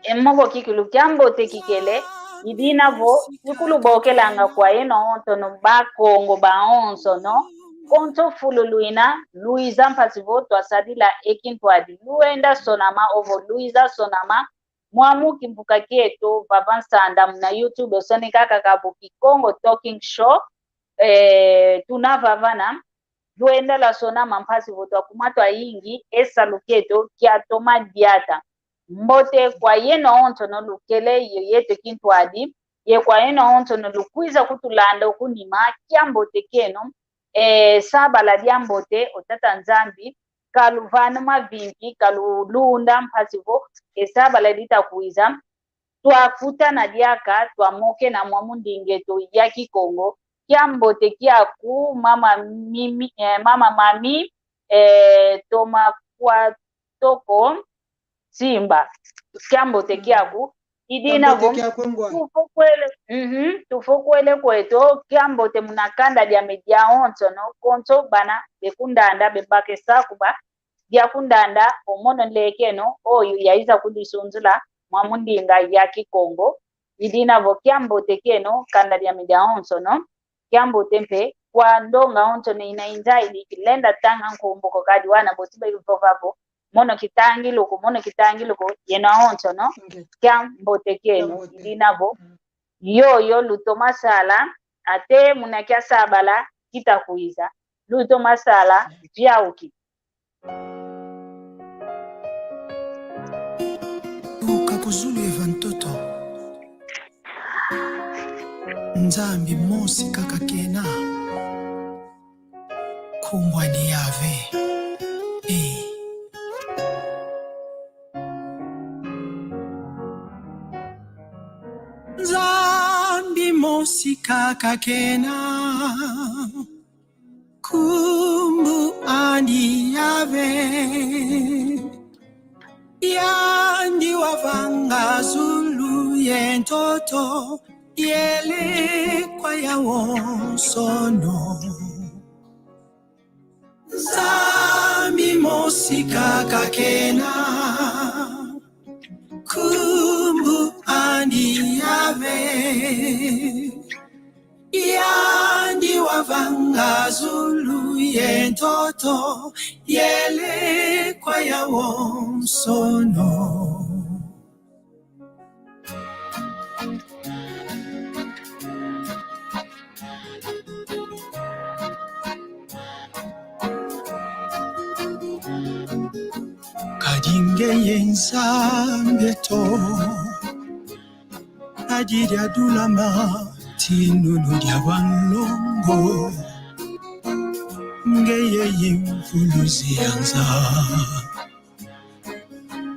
E moko kikilu kiambote kikele, i dina vo, ikulubokelanga kwa yeno awonsono Bakongo bawonsono, konso fulu lwina, lwiza mpasi vo twasadila e kintwadi. Lwenda sonama, ovo lwiza sonama, mwamu kimvuka kieto, vava nsanda muna YouTube, osoneka kaka vo Kikongo Talking Show, eh, tuna vavana, lwenda lwasonama mpasi vo twakuma twayingi, e salu kieto kiatoma diata. Mbote kwa yeno awonsono lukele yo yeto kintwadi, ye kwa yeno awonsono lukwiza kutulanda oku nima, kiambote kieno, eh, sabala diambote, o Tata Nzambi kaluvana mavimpi, kalulunda mpasi vo, e sabala dita kwiza, twakutana diaka, twamokena mwamu ndinga eto ya Kikongo. Kiambote kiaku, mama Mimi, eh, mama Mami, eh, Toma Kwatoko Simba. Kiambote, mm, kiaku. I dina vo, kiambote kiaku ngwa. Tufokwele, mhm, tufokwele kweto, kiambote muna kanda diame diawonsono, konso bana bekundanda, bebakesa kuba, dia kundanda, o mono nleke eno, oyu yaiza kudisunzula mwamu ndinga ya Kikongo. I dina vo kiambote kieno, kanda diame diawonsono, kiambote mpe kwa ndonga awonsono ina inzaidi, kilenda tanga nkumbu ko kadi wana boti bevova vo, mono kitangilu ko, mono kitangilu ko, yeno awonsono, nge, kiambote kieno, kiambote. I dina vo, mm, yoyo lutoma sala, até muna kia sabala kita kwiza. Lutoma sala, viauki. Luka ku zulu ye va ntoto. Nzambi mosi kaka kena. Nkumbu andi Yave. Eh. Nzambi mosi kaka kena. Nkumbu andi Yave. Yandi wavanga zulu ye ntoto, ye lekwa yawonsono. Nzambi mosi kaka kena. Ntoto yele kwa yawonsono. Kadi ngeye Nzambi eto, adi diadulama tinunu dia banlongo. Ngeye i mvuluzi ya nza.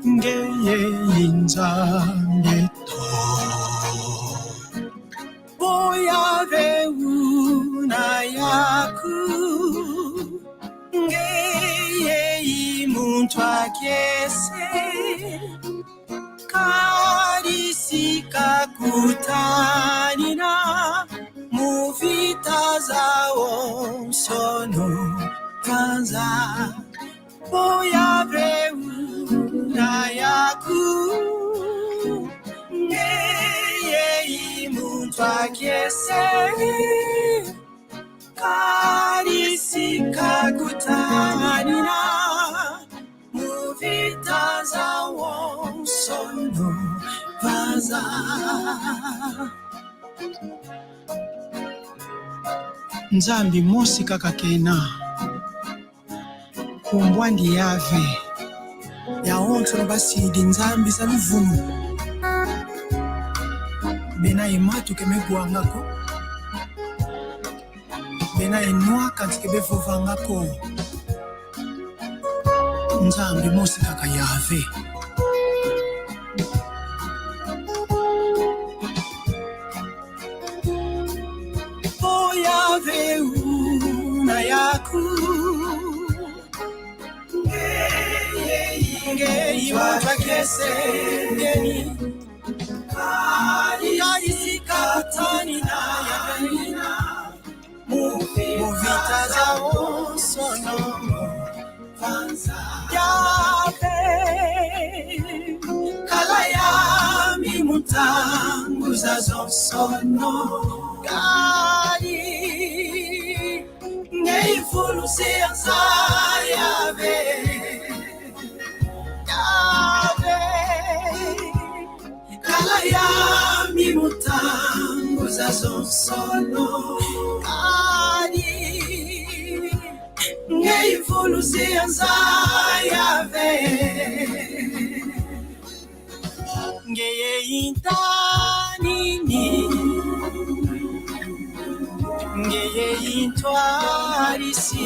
Ngeye i Nzambi eto. Bo Yave una yaku. Ngeye i muntu a kiese. Kadi si kakutanina mu vita zawonsono, Nzambi. Bo Yave una yaku. Ngeye i muntu a kiese. Kadi si kakutanina mu vita zawonsono, Nzambi. Nzambi mosi kaka kena. Nkumbu andi Yave. Yawonsono basidi nzambi za luvunu. Bena ye matu ke me wanga ko. Bena ye nwa kansi ke me vovanga ko. Nzambi mosi kaka Yave. Bo Yave una yaku. Ngeye i muntu a kiese. Kadi si kakutanina mu vita zawonsono, Yave. Kala yambi mu ntangu zawonsono. Kadi ngeye i mvuluzi ya nza, Yave. Yave. Kala yambi mu ntangu zawonsono. Kadi ngeye i mvuluzi ya nza, Yave. Ngeye i ntanini. Ngeye i ntwadisi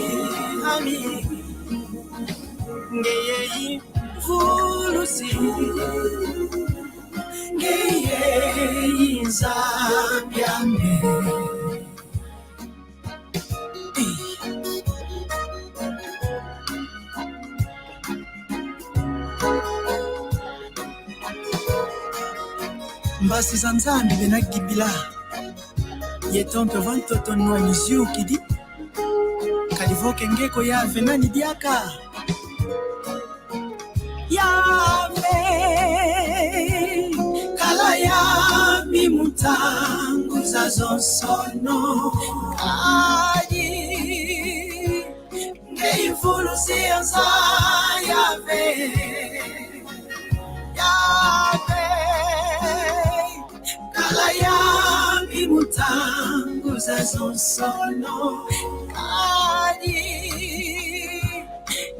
ami. Ngeye i mvuluzi. Ngeye i Nzambi ami. Mbasi za Nzambi bena gibila. Ye tonto va ntoto nwa niziukidi. Kadi vo ke nge ko Yave, nani diaka? Yave, kala yambi mu ntangu zawonsono. Kadi ngeye i mvuluzi ya nza, Yave. Yave. Kala yambi mu ntangu zawonsono. Kadi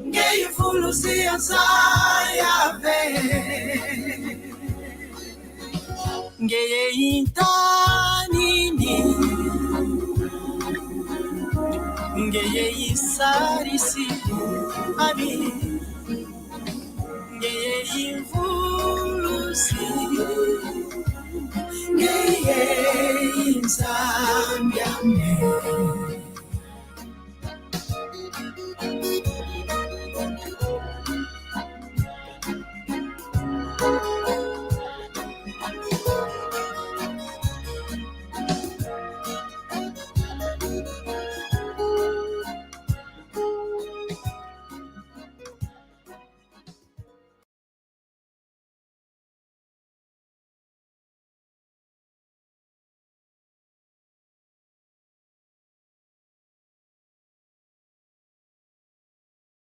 ngeye i mvuluzi ya nza, Yave. Ngeye i ntanini. Ngeye i nsadisi ami. Ngeye i mvuluzi. Ngeye i Nzambi ami.